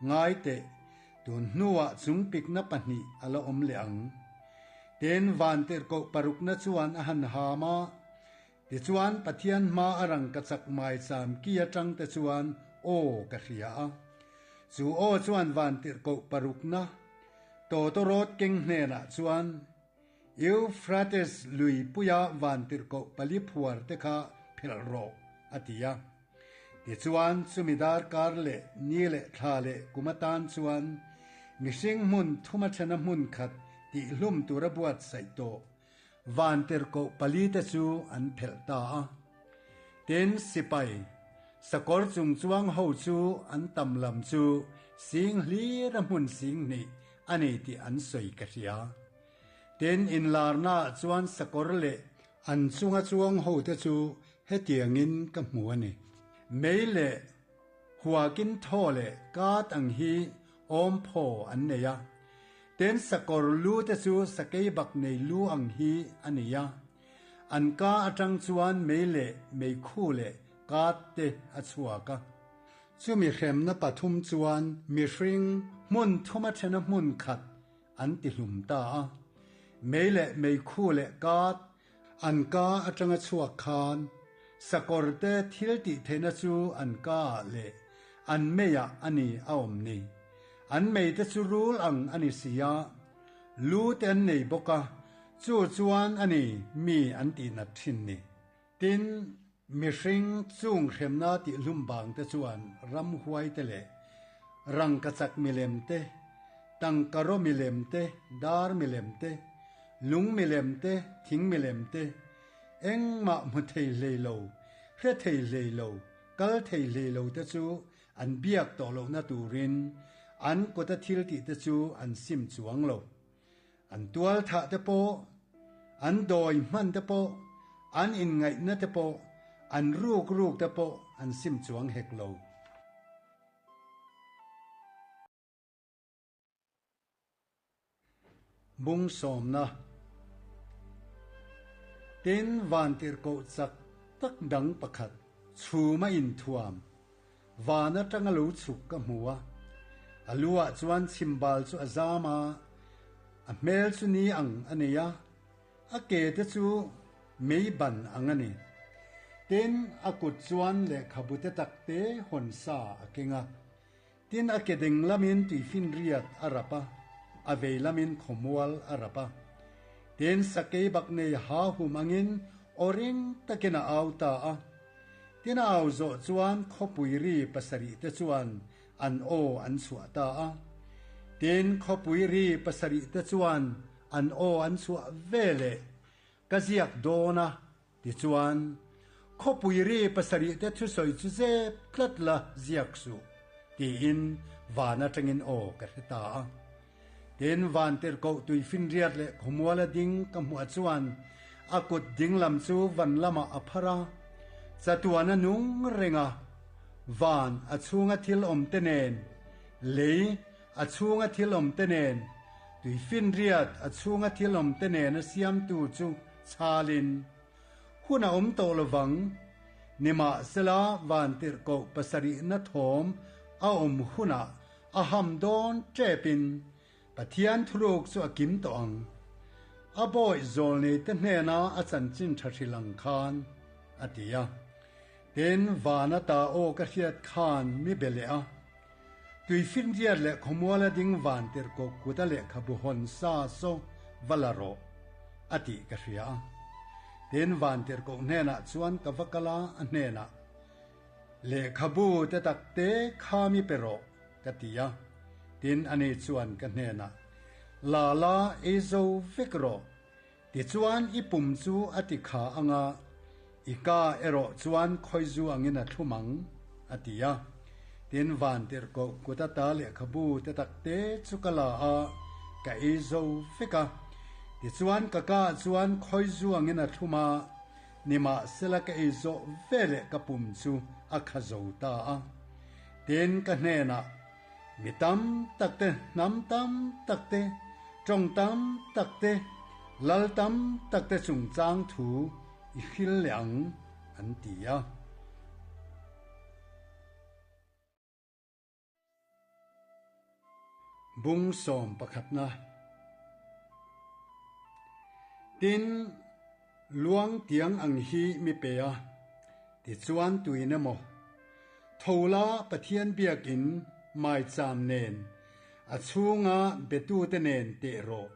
ngai teh, tun hnuah chung pikna pahnih a la awm leh ang. Tin, vantirhkoh parukna chuan a han ham a, tichuan Pathian hma a rangkachak maicham ki atang te chuan aw ka hria a. Chu aw chuan vantirhkoh parukna tawtawrawt keng hnenah chuan, Euphrates lui puia vantirhkoh pali phuar te kha phelh rawh, a ti a. Tichuan, chumi darkar leh ni leh thla leh kum atan chuan mihring hmun thuma thena hmun khat tihhlum tura buatsaih tawh vantirhkoh pali te chu an phelh ta a. Tin, sipai, sakawr chungchuang ho chu an tam lam chu sing hlira hmun sing hnih a ni tih an sawi ka hria. Tin, inlarnaah chuan sakawr leh an chunga chuang hote chu hetiangin ka hmu a ni. Mei leh huakin thaw leh kat ang hi awm phaw an nei a. Tin, sakawr lu te chu sakei bak nei lu ang hi a ni a. An ka atang chuan mei leh meikhu leh kat te a chhuak a. Chumi hremna pathum chuan mihring hmun thuma thena hmun khat an ti hlum ta a. Mei leh meikhu leh kat an ka atanga chhuak khan sakawr te thil tih theihna chu an ka ah leh an meiah a ni a awm ni. An mei te chu rul ang a ni si a, lu te an nei bawk a, chu chuan a ni mi an tihnat thin ni. Tin, mihring chung hremna tihhlum bang te chuan ramhuai te leh rangkachak milem te, tangkaraw milem te, dar milem te, lung milem te, thing milem te, engmah hmu thei hlei lo, hre thei hlei lo, kal thei hlei lo te chu an biak tawh lohna turin an kawta thil tih te chu an sim chuang lo. An tual thah te pawh, an dawi hman te pawh, an inngaihna te pawh, an ruk ruk te pawh an sim chuang hek lo. Bung sawmna Tin, vantirhkoh chak tak dang pakhat chhuma inthuam van atanga lo chhuk ka hmu a. A lu ah chuan chhimbal chu a zam a, a hmel chu ni ang a nei a, a ke te chu mei ban ang a ni. Tin, a kut chuan lehkhabu te tak te hawn sa a keng a. Tin, a ke ding lamin tuifinriat a rap a, a vei lamin khawmual a rap a. Tin, sakei bak nei ha hum angin aw ring takin a au ta a. Tin, a au zawh chuan khawpui ri pasarih te chuan an aw an chhuah ta a. Tin, khawpui ri pasarih te chuan an aw an chhuah veleh ka ziak dawn a. Tichuan, khawpui ri pasarih te thusawi chu zep tlat la ziak suh, tiin van atangin aw ka hre ta a. Tin, van tirhkoh tuifinriat leh khawmuala ding ka hmuah chuan a kut dinglam chu van lamah a phar a, chatuan a nung reng a, van a chhunga thil awm te nen, lei a chhunga thil awm te nen, tuifinriat a chhunga thil awm te nen a siamtu chu Chhalin, hun a awm tawh lovang, nimahsela vantirhkoh pasarihna thawm a awm hunah a ham dawn tepin Pathian thuruk chu a kim tawh ang. A bawih zawlneite hnena a chanchin tha hrilh ang khan, a ti a. Tin, vana ta aw ka hriat khan mi be leh a. Tuifinriat leh khawmuala ding vantirhkoh kuta lehkhabu hawn sa saw va la rawh, a tih ka hria a. Tin, vantirhkoh hnenah chuan ka va kal a, a hnenah, Lehkhabu te tak te kha mi pe rawh, ka ti a. Tin, ani chuan ka hnenah, La la, ei zo vek rawh. Tichuan i pum chu a ti kha ang a, i ka erawh chuan khawizu angin a thlum ang, a ti a. Tin, vantirhkoh kut ata lehkhabu te tak te chu ka la a, ka ei zo vek a. Tichuan ka ka chuan khawizu angin a thlum a, nimahsela ka ei zawh veleh ka pum chu a kha zo ta a. Tin, ka hnenah, Mi tam tak te, hnam tam tak te, tawng tam tak te, lal tam tak te chungchang thu i hril leh ang, an ti a. Bung sawm pakhatna. Tin, luang tiang ang hi mi pe a, tichuan tuin emaw, Tho la Pathian biakin maicham nen, a chhunga betute nen teh rawh.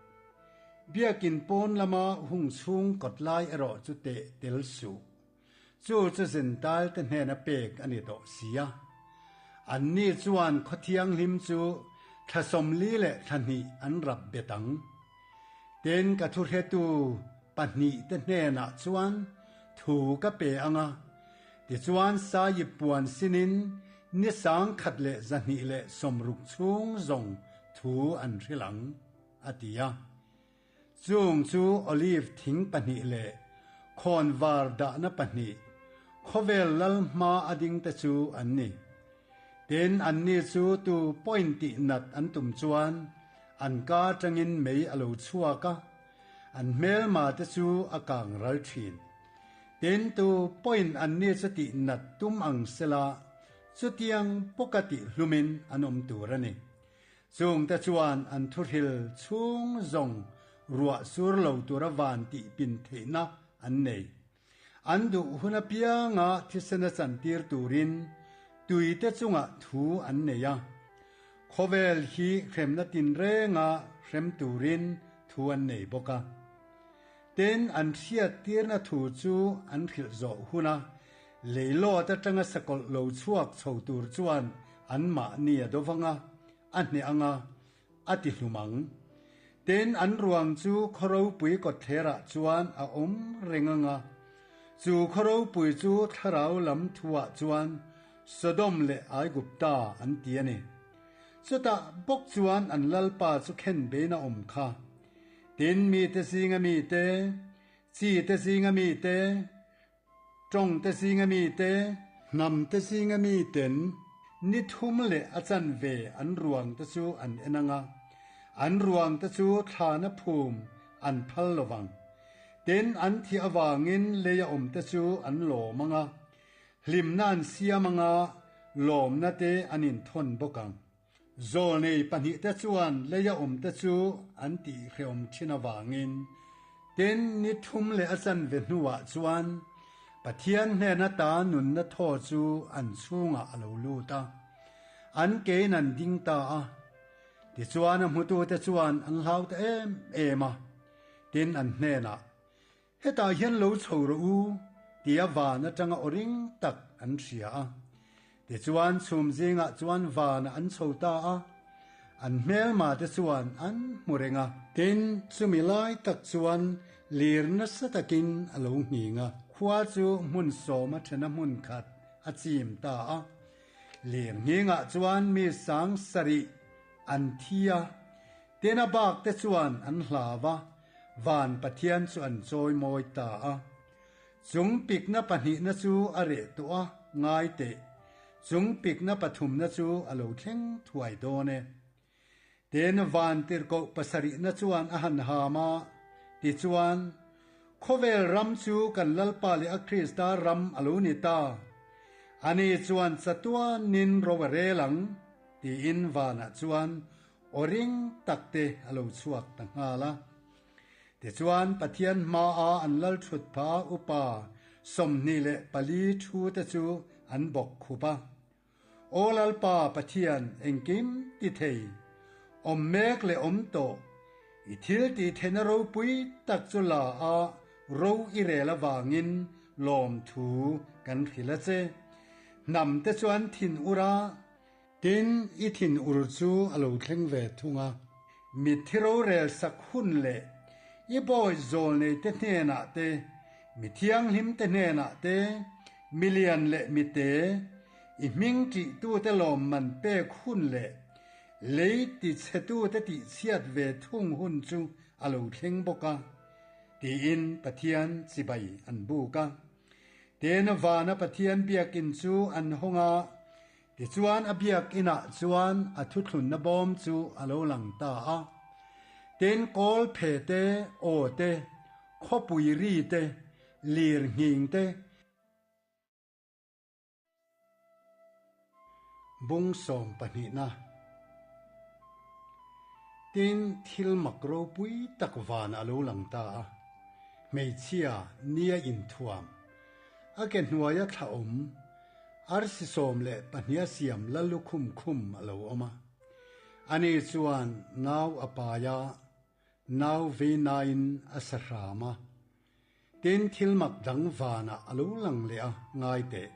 Biakin pawn lama hung chhung kawt lai erawh chu teh tel suh. Chu chu Zentail te hnena pek a ni tawh si a. Anni chuan khaw thianghlim chu thla 40 leh thla hnih an rap bet ang. Tin, ka thuhretu pahnihte hnenah chuan thu ka pe ang a, tichuan Sayip puan sinin ni 160 chhung zawng thu an hrilh ang, a ti a. Chung chu olive thing pahnih leh khawnvar dahna pahnih, khawvel lal hma a ding te chu an ni. Tin, anni chu tu point tih nat an tum chuan an ka atangin mei a lo chhuak a, an hmelma te chu a kang ral thin. Tin, tu point anni chu tih nat tum ang sela, chutiang pawka tih hlumin an awm tur a ni. Chungte chuan an thuhril chhung zawng ruah sur lo tura van tih pin theihna an nei. An duh hun apianga thisena chantir turin tuite chungah thu an nei a. Khawvel hi hremna tinrenga hrem turin thu an nei bawk a. Tin, an hriattirna thu chu an hrilh zawh huna leilawt atanga sakawlh lo chhuak chho tur chuan anmahni a dovang a, a hneh ang a, a ti hlum ang. Tin, an ruang chu khaw ropui kawtthlerah chuan a awm reng ang a, chu khaw ropui chu thlarau lam thuah chuan Sodom leh Aigupta an ti a ni. Chutah bawk chuan an lalpa chu khen bein a awm kha. Tin, mite zinga mite, chite zinga mite, tawngte zinga mite, hnamte zinga miten ni thum leh a chanve an ruangte chu an en ang a, an ruangte chu thlana phum an phal lo vang. Tin, an thih avangin leia awmte chu an lawm ang a, hlimna an siam ang a, lawmna te an inthawn bawk ang. Zawlnei pahnihte chuan leia awmte chu an tihhrehawm thin avangin tin ni thum leh a chanve hnuah chuan Pathian hnena ta nunna thaw chu an chhungah a lo lut a, an kein an ding ta a. Tichuan a hmutute chuan an hlau ta em em a, tin an hnenah, Hetah hian lo chho rawh u, tia van atanga aw ring tak an hria a. Tichuan chhum zingah chuan vanah an chho ta a, an hmelma te chuan an hmu reng a. Tin, chumi lai tak chuan lir nasa takin a lo nghing a. Khua chu hmun sawma thena hmun khat a chim ta a. Lir nghingah chuan mi sang sarih an thi a, tin a bak te chuan an hlau a. Van Pathian chu an chawimawi ta a. Chung pikna pahnihna chu a reh tawh a, ngai teh. Chung pikna pathumna chu a lo thleng thuai dawn e. Tin, van tirhkoh pasarihna chuan a han ham a, tichuan, Khawvel ram chu kan Lalpa leh a Krista ram a lo ni ta. Ani chuan chatuanin ro a rel ang, tiin vanah chuan Aw ring tak te a lo chhuak ta nghal a. Tichuan Pathian hmaa an lal thut pha upa 24 thu te chu an bawk khup a. Aw Lalpa Pathian engkim ti thei, awm mek leh awm tawh, i thil tih theihna ropui tak chu la a ro i rel avangin lawmthu kan hrilh a che. Hnam te chuan thin ur a, Tin, i thinur chu a lo thleng ve thung a. Mitthi rorel sak hun leh i bawi zawlneite hnenah te, mi thianghlimte hnenah te, mi lian leh mi te, i hming ṭihtute lawmman pek hun leh lei tichhetute tihchhiat ve thung hun chu a lo thleng bawk a, tiin Pathian chibai an buk a. Tin, vana Pathian biakinn chu an hawng a, Tichuan a biakinah chuan a thuthlunna bawm chu a lo lang ta a. Tin, kawl phe te, aw te, khawpui ri te, lir nghing te, Bung sawmpahnihna. Tin, thil mak ropui tak van a lo lang ta a. Hmeichhia nia inthuam, a ke hnuaia thla awm, Arsi 12 a siam Lallukhum khum a lo awm a. Ani chuan nau a pai a, nau vei nain a sa hram a. Tin, thil mak dang vanah a lo lang leh a, ngai teh.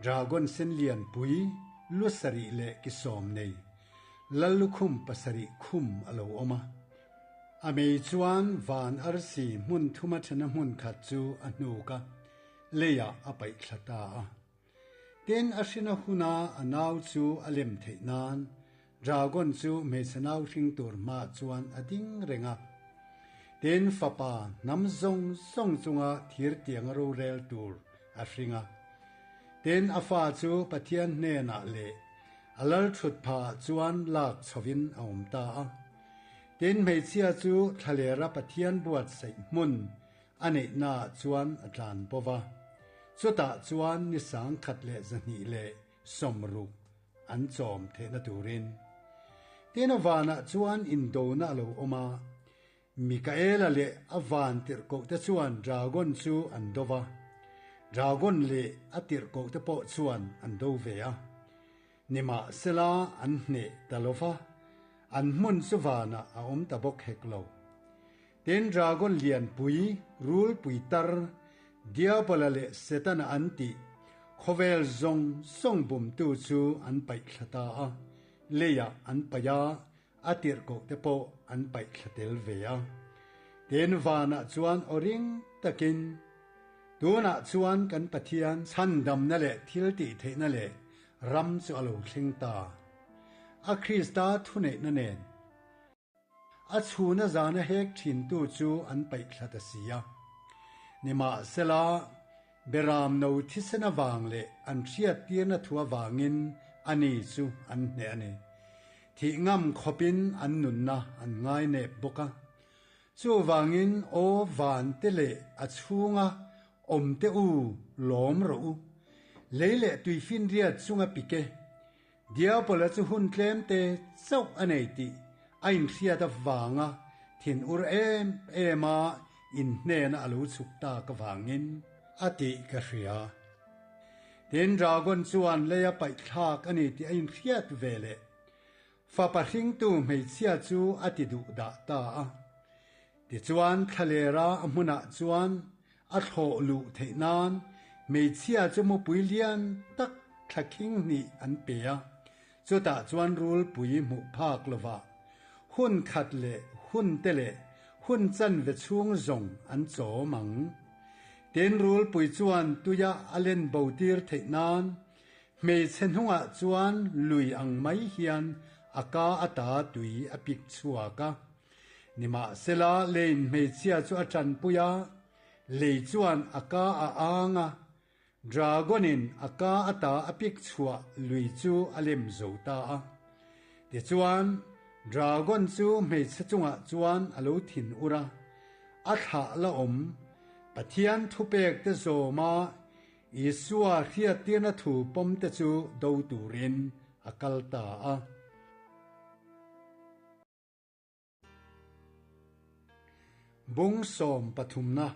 Dragon sen lianpui, lu sarih leh ki sawm nei, Lallukhum pasarih khum a lo awm a. A mei chuan van arsi hmun thuma thena hmun khat chu a hnuk a. Leiah a paih thla ta a. Tin, a hrina huna a nau chu a lem theih nan Dragon chu hmeichhe nau hring tur hmaah chuan a ding reng a. Tin, fapa hnam zawng zawng chunga thir tianga rorel tur a hring a. Tin, a fa chu Pathian hnenah leh a lal thut phahah chuan lak chhovin a awm ta a. Tin, hmeichhia chu thlalera Pathian buatsaih hmun A neihnaah chuan a tlan bo va, chutah chuan ni 1260 an chawm theihna turin. Tin, a vanah chuan indona a lo awm a, Mikaela leh a van tirhkohte chuan dragon chu an do va, dragon leh a tirhkohte pawh chuan an do ve a. Nimahsela an hneh ta lo va, an hmun chu vanah a awm ta bawk hek lo. Tin, dragon lianpui, rulpui tar, Diabola leh Setana an tih, khawvel zawng zawng bumtu chu an paih thla ta a, leiah an paih a, a tirhkoh te pawh an paih thla tel ve a. Tin, vanah chuan aw ring takin, Tunah chuan kan Pathian chhandamna leh thil tih theihna leh ram chu a lo thleng ta. A Krista thuneihna nen a chhuna zana hek thintu chu an paih thla ta si a. Nimahsela, Beram no thisen avang leh an hriattirna thu avangin ani chu an hneh a ni. Thih ngam khawpin an nunna an ngainep bawk a. Chuvangin aw van te leh a chhunga awm te u lawm rawh u. Lei leh tuifinriat chunga pik e. Diabola chu hun tlem te chauh a nei tih a inhriat avanga thinur em em a inhnena a lo chhuk tak avangin a tih ka hria. Tin, dragon chuan leia paihthlak a ni tih a inhriat ve leh Fapa hringtu hmeichhia chu a ti duh dah ta a. Tichuan thlalera a hmunah chuan a thlawh luh theih nan hmeichhia chu mupui lian tak thla khing hnih an pe a, chutah chuan rulpui hmuh phak lovah hun khat leh hun te leh hun chanve chhung zawng an chawm ang. Tin, rulpui chuan tuia a len bo tir theih nan Hmeichhe hnungah chuan lui ang mai hian a ka ata tui a pik chhuak a. Nimahsela leiin hmeichhia chu a tanpui a, lei chuan a ka a ang a, dragon-in a ka ata a pik chhuah lui chu a lem zo ta a. Tichuan, dragon chu hmeichhe chungah chuan a lo thin ur a, a thlah la awm Pathian thupekte zawma Isua hriattirna thu pawmte chu do turin a kal ta a. Bung sawm pathumna.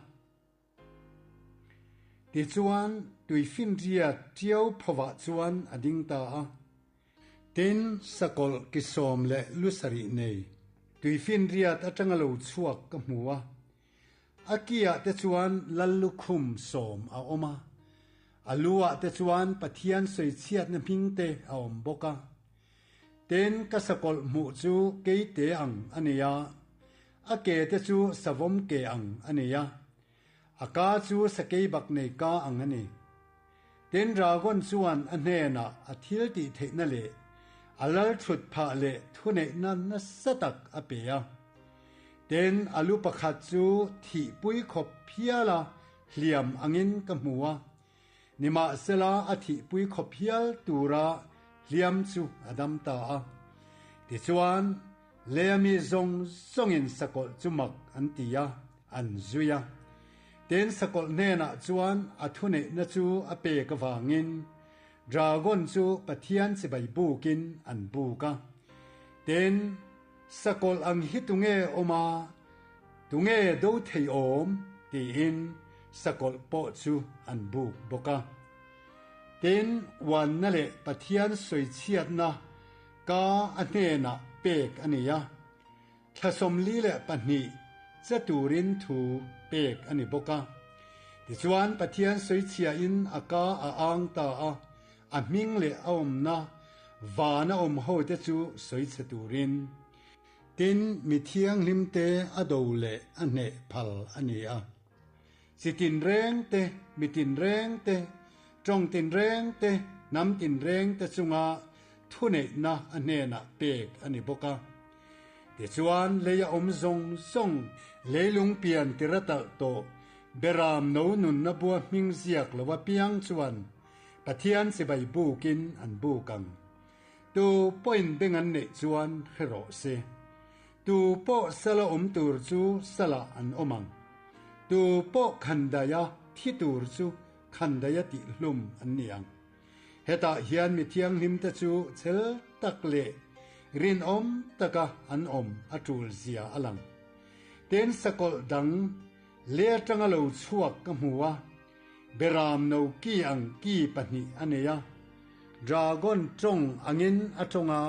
Tichuan, tuifinriat ṭiau phovah chuan a ding ta a. Tin, sakawlh ki sawm leh lu sarih nei tuifinriat aṭanga lo chhuak ka hmu a. A kiah te chuan Lallukhum sawm a awm a, a luah te chuan Pathian sawichhiatna hming te a awm bawk a. Tin, ka sakawlh hmuh chu keite ang a ni a, a ke te chu savawm ke ang a ni a, a ka chu sakeibak nei ka ang a ni. Tin, dragon chuan a hnenah a thil tih theihna leh a lal thut phah leh thuneihna nasa tak a pe a. Tin, a lu pakhat chu thihpui khawp hial a hliam angin ka hmu a, nimahsela a thihpui khawp hial tura hliam chu a dam ta a. Tichuan, leia mi zawng zawngin sakawlh chu mak an ti a, an zui a. Tin, sakawlh hnenah chuan a thuneihna chu a pek avangin dragon chu Pathian chibai bukin an buk a. Tin, Sakawlh ang hi tunge awm a, tunge do thei awm? tiin sakawlh pawh chu an buk bawk a. Tin, uanna leh Pathian sawichhiatna ka a hnenah pek a ni a, thla 42 che turin thu pek a ni bawk a. Tichuan, Pathian sawichhiain a ka a ang ta a, A hming leh a awmna vana awm hote chu sawi chhe turin. Tin, mi thianghlimte a do leh a hneh phal a ni a. Chi tinreng te, mi tinreng te, tawng tinreng te, hnam tinreng te chunga thuneihna a hnenah pek a ni bawk a. Tichuan, lei a awm zawng zawng, leilung pian tira talh tawh, Beram no nunna bua hming ziak lo apiang chuan Pathian chibai bukin an buk ang. Tu pawhin beng an neih chuan hre rawh se. Tu pawh sala awm tur chu salah an awm ang. Tu pawh khandaia thi tur chu khandaia tihhlum an ni ang. Hetah hian mi thianghlimte chu chhel tak leh rinawm taka an awm a tul zia a lang. Tin sakawlh dang le atanga lo chhuak ka hmu a. Beram no ki ang ki pahnih a nei a. Dragon tawng angin a tawng a,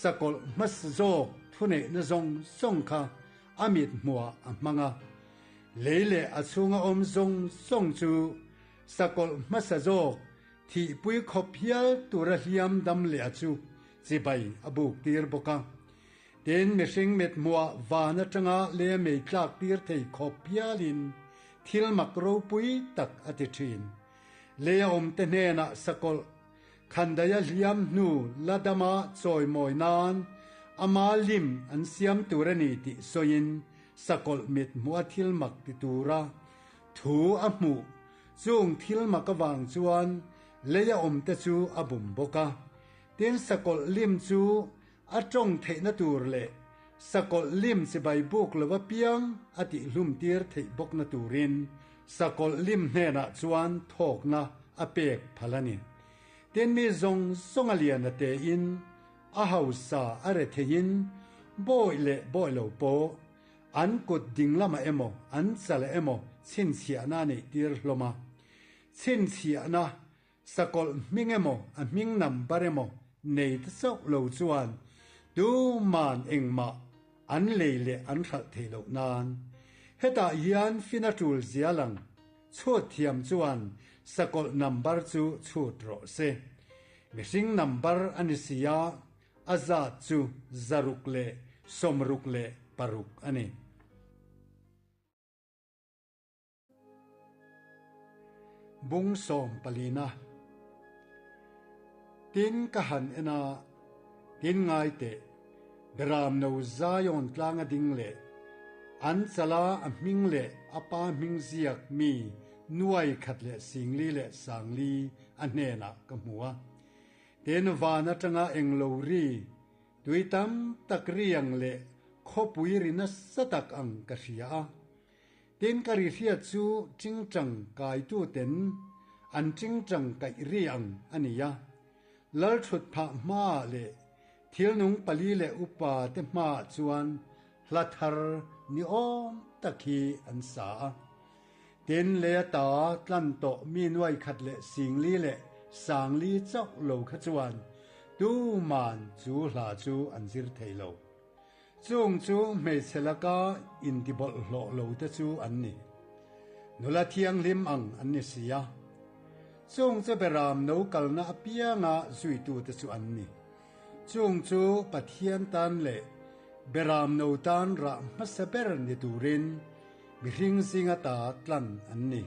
sakawlh hmasa zawk thuneihna zawng zawng kha a mit hmuah a hmang a. Lei leh a chhunga awm zawng zawng chu sakawlh hmasa zawk thihpui khawp hial tura hliam dam leh a chu chibai a buk tir bawk a. Tin, mihring mit hmuah van atanga leh mei tlak tir thei khawp hialin thil mak ropui tak a ti thin. Lei a awmte hnenah sakawlh khandaia hliam hnu la dama chawimawi nan ama lim an siam tur a ni tih sawiin sakawlh mit hmuh a thil mak ti tura thu a hmuh. Chung thil mak avang chuan lei a awmte chu a bum bawk a. Tin, sakawlh lim chu A tawng theihna tur leh sakawlh lim chibai buk lo apiang a tihhlum tir theih bawkna turin sakawlh lim hnenah chuan thawkna a pek phal a ni. Tin, mi zawng zawng a lian a tein, a hausa a re theiin, bawih leh bawih lo pawh an kut ding lamah emaw an chalah emaw chhinchhiahna a neih tir hlawm a. Chhinchhiahna Sakawlh hming emaw a hming number emaw nei ta chauh lo chuan tuman engmah an lei leh an hralh thei loh nan. Hetah hian fina tul zia lang chhut thiam chuan sakawlh number chu chhut rawh se. Mihring number a ni si a, a zat chu 666 a ni. Bung sawm palina. Tin ka han en a, tin ngai teh, Beram no Zion tlanga ding leh an chala a hming leh a pa hming ziak mi nuai khat leh singli leh sangli a hnenah ka hmu a. Tin van atanga englo ri tui tam tak ri ang leh khawpui ri nasa tak ang ka hria a. Tin ka ri hriat chu tingtang kaitu ten an tingtang kaih ri ang a ni a. Lal thut phah hmaah leh thilnung pali leh upa te hmaah chuan hla thar ni awm tak hi an sa a. Tin lei ata tlan tawh mi nuai khat leh singli leh sangli chauh lo kha chuan tuman chu hla chu an zir thei lo. Chung chu hmeichhe laka intibawlhhlawh lo te chu an ni. Nula thianghlim ang an ni si a. Chung chu Beram no kalna apianga zuitute chu an ni. Chung chu Pathian tan leh Beram no tan rah hmasa ber ni turin mihring zinga ta tlan an ni.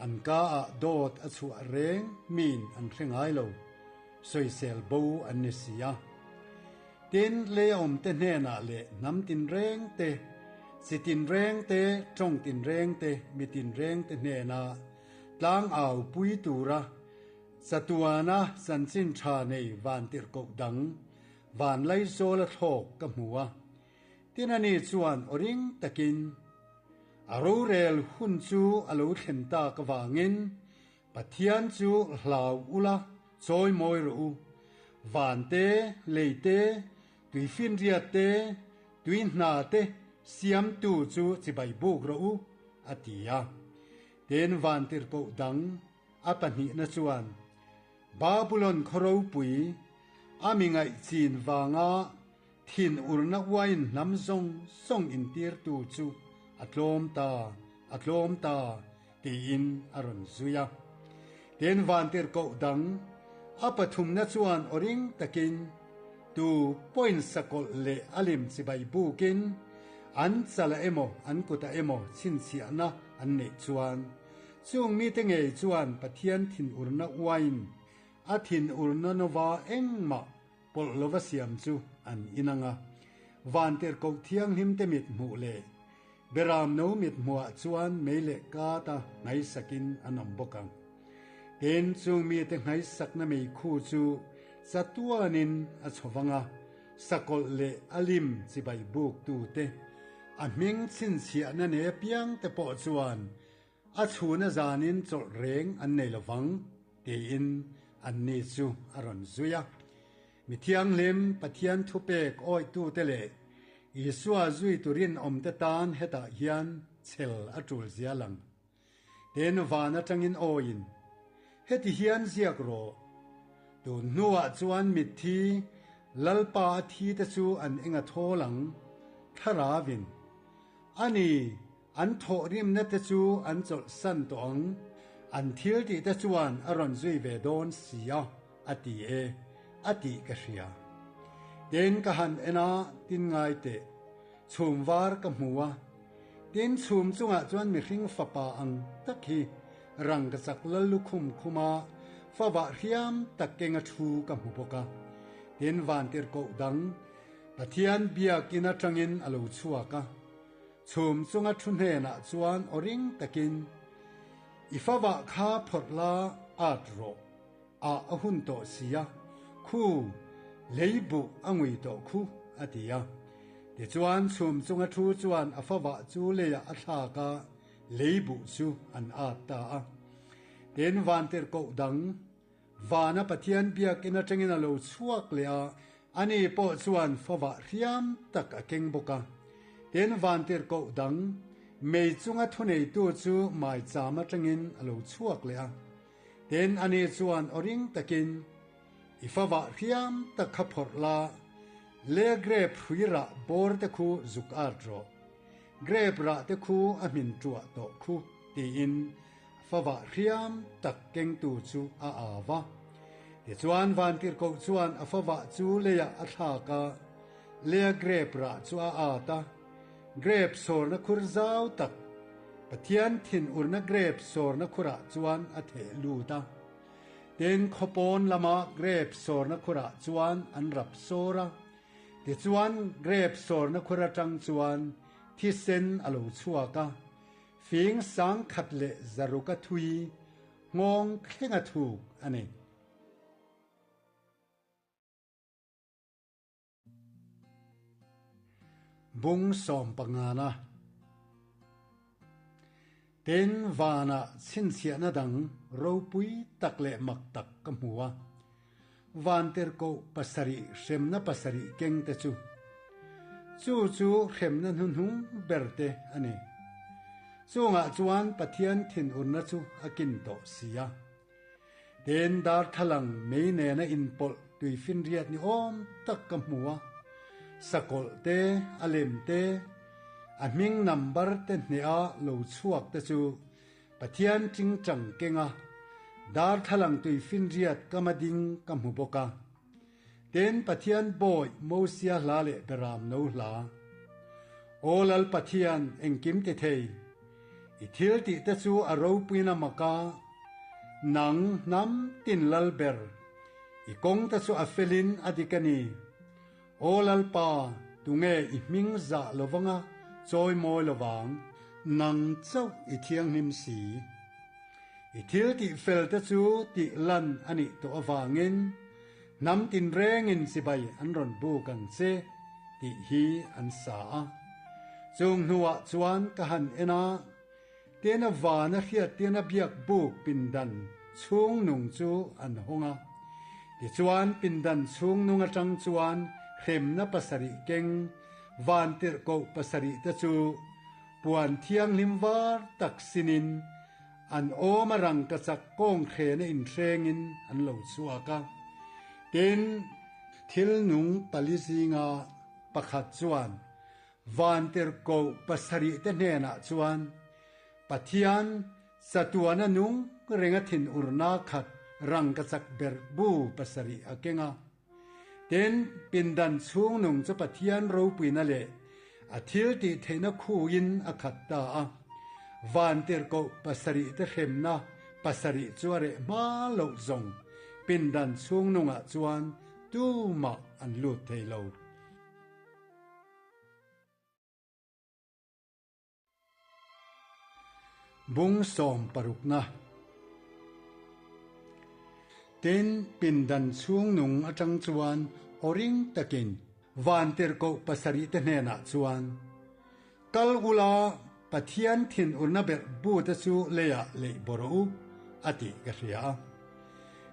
An ka ah dawt a chhuah reng miin an hre ngai lo. Sawisel bo an ni si a. Tin, lei a awmte hnenah leh hnam tinreng te, chi tinreng te, tawng tinreng te, mi tinreng te hnena tlang au pui tura chatuana chanchin tha nei vantirhkoh dang van Laizawla thlawk ka hmu a. Tin, ani chuan aw ring takin, A rorel hun chu a lo thlen tak avangin Pathian chu hlau ula chawi mawi rawh u. Van te, lei te, tui finriat te, tui hna te siamtu chu chibai buk rawh u, a ti a. Tin vantirhkoh dang a pahnihna chuan, Babulon khaw ropui, a mi ngaih chin vanga thin urna uain hnam zawng zawng intirtu chu a tlawm ta, a tlawm ta, tiin a rawn zui a. Tin vantirhkoh dang a pathumna chuan aw ring takin tu pawhin sakawlh leh a lim chibai bukin an chalah emaw an kutah emaw chhinchhiahna an neih chuan chung mite ngei chuan Pathian thinurna uain a thinurna nova engmah pawlh lova siam chu an inang a. Vantirhkoh thianghlimte mit hmuh leh Beram no mit hmuhah chuan mei leh kata nghaisakin an awm bawk ang. Tin, chung mite nghaisakna meikhu chu chatuanin a chho vang a, sakawlh leh a lim chibai buktute, a hming chhinchhiahna nei apiangte pawh chuan A chhuna zanin chawlh reng an nei lo vang, tiin anni chu a rawn zui a. Mi thianghlim Pathian thupek awihtute leh Isua zui turin awmte tan hetah hian chhel a tul zia lang. Tin, van atangin awiin, Heti hian ziak rawh. Tun hnuah chuan mitthi Lalpa a thi te chu an eng a thawl ang, Thlaravin. A ni, an thawhrimna te chu an chawlhsan tawh ang, an thil tih te chuan a rawn zui ve dawn si a, a ti e, a tih ka hria. Tin ka han en a, tin ngai teh, chhum var ka hmu a. Tin chhum chungah chuan mihring fapa ang tak hi rangkachak lal lukhum khuma favah hriam tak kenga thu ka hmu bawk a. Tin vantirhkoh dang Pathian biakin atangin a lo chhuak a, chhum chunga thu hnenah chuan aw ring takin, I favah kha phawrh la at rawh, a a hun tawh si a, khu lei buh a ngui tawh khu, a ti a. Tichuan chhum chunga thu chuan a favah chu leiah a thlak a, lei buh chu an at ta a. Tin vantirhkoh dang Vana Pathian biakin atangin a lo chhuak leh a, ani pawh chuan favah hriam tak a keng bawk a. Tin, vantirhkoh dang, mei chunga thuneitu chu maicham atangin a lo chhuak leh a. Tin, ani chuan aw ring takin, I favah hriam tak kha phawrh la, le grep hrui rah bawr te khu zuk at rawh. Grep rah te khu a hmin ṭuah tawh khu, tiin Favah hriam tak kengtu chu a au va. Tichuan vantirhkoh chuan a favah chu leiah a thlak a, leia grep rah chu a at a. Grep sawrna khur zau tak, Pathian thinurna grep sawrna khurah chuan a theh lut a. Tin, khawpawn lama grep sawrna khurah chuan an rap sawr a. Tichuan grep sawrna khur atang chuan thisen a lo chhuak a. Fing sangkhat leh zaruka thui nghawng thlenga thuk a ni. Bung sawmpangana Tin vanah chhinchhiahna dang ropui tak leh mak tak ka hmu a. Vantirhkoh pasarih hremna pasarih keng te chu. Chu chu hremna hnuhnung ber te a ni. Chungah chuan Pathian thinurna chu a kin tawh si a. Tin darthlalang mei nena inpawlh tuifinriat ni awm tak ka hmu a. Sakawlh te, a lem te, a hming number te hneha lo chhuak te chu Pathian tingtang kenga darthlalang tuifinriat kama ding ka hmu bawk a. Tin, Pathian bawi Mosia hla leh Beram no hla. Aw Lal Pathian, engkim ti thei, i thil tih te chu a ropuina mak a, nang hnam tin lal ber, i kawng te chu a felin a dik a ni. Aw Lalpa, tunge i hming zah lovanga chawi mawi lovang? Nang chauh i thianghlim si. I thil tih fel te chu tih lan a nih tawh avangin hnam tinrengin chibai an rawn buk ang che tih hi an sa a. Chung hnuah chuan ka han en a, Tena vana hriat tena biak buk pindan chhung nung chu an hawng a. Tichuan pindan chhung nung atang chuan hremna pasarih keng van tirhkoh pasarih te chu puan thianghlim var tak sinin an awm a rangkachak kawnghrena inhrengin an lo chhuak a. Tin, thil nung pali zinga pakhat chuan Vantirhkoh pasarih te hnenah chuan Pathian chatuana nung renga thinurna khat rangkachak ber bu pasarih a keng a. Tin, pindan chhung nung chu Pathian ropuina leh a thil tih theihna khuin a khat ta a. Vantirhkoh pasarih te hremna pasarih chu a reh hma loh zawng pindan chhung nungah chuan tumah an lut thei lo. Bung sawm parukna Tin, pindan chhung nung atang chuan aw ring takin vantirhkoh pasarih te hnenah chuan, Kal ula, Pathian thinurna berh bu te chu leiah leih bawrh u, a tih ka hria a.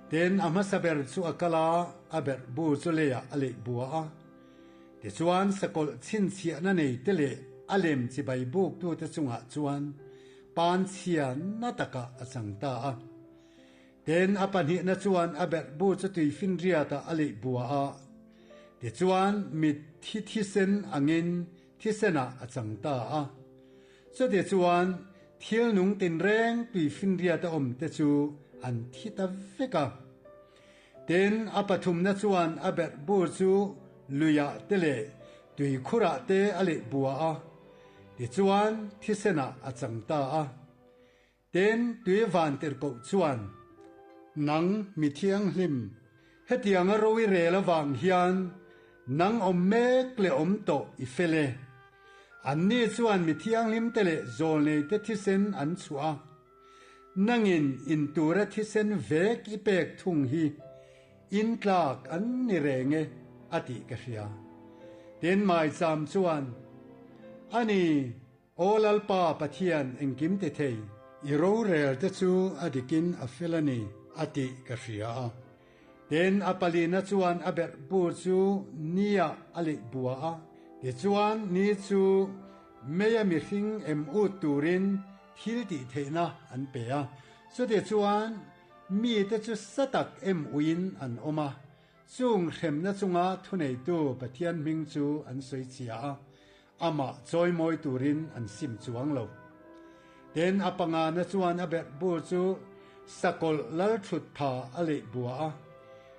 Tin, a hmasa ber chu a kal a, a berh bu chu leiah a leih bua a. Tichuan, sakawlh chhinchhiahna nei te leh a lem chibai buktute chungah chuan panchhia na takah a chang ta a. Tin, a pahnihna chuan a berhbu chu tuifinriatah a leih bua a, tichuan mitthi thisen angin thisenah a chang ta a. Chutichuan, thil nung tinreng tuifinriata awmte chu an thi ta vek a. Tin, a pathumna chuan a berhbu chu luiah te leh tuikhurah te a leih bua a, tichuan thisenah a chang ta a. Tin, tui vantirhkoh chuan, Nang mi thianghlim, hetianga ro i rel avang hian nang awm mek leh awm tawh i fel e. Anni chuan mi thianghlimte leh zawlneite thisen an chhuah a, nangin intura thisen vek i pek thung hi intlak an ni reng e, a tih ka hria. Tin, maicham chuan, A ni, Aw Lalpa Pathian engkim ti thei, i rorel te chu a dikin a fel a ni, a tih ka hria a. Tin, a palina chuan a berh bu chu niah a leih bua a, tichuan ni chu meia mihring em ut turin thil tih theihna an pe a. Chutichuan mite chu sa tak em uiin an awm a, chung hremna chunga thuneitu Pathian hming chu an sawi chhia a. Amah chawimawi turin an sim chuang lo. Tin, a pangana chuan a berh bu chu sakawlh lal thut tha a leih bua a.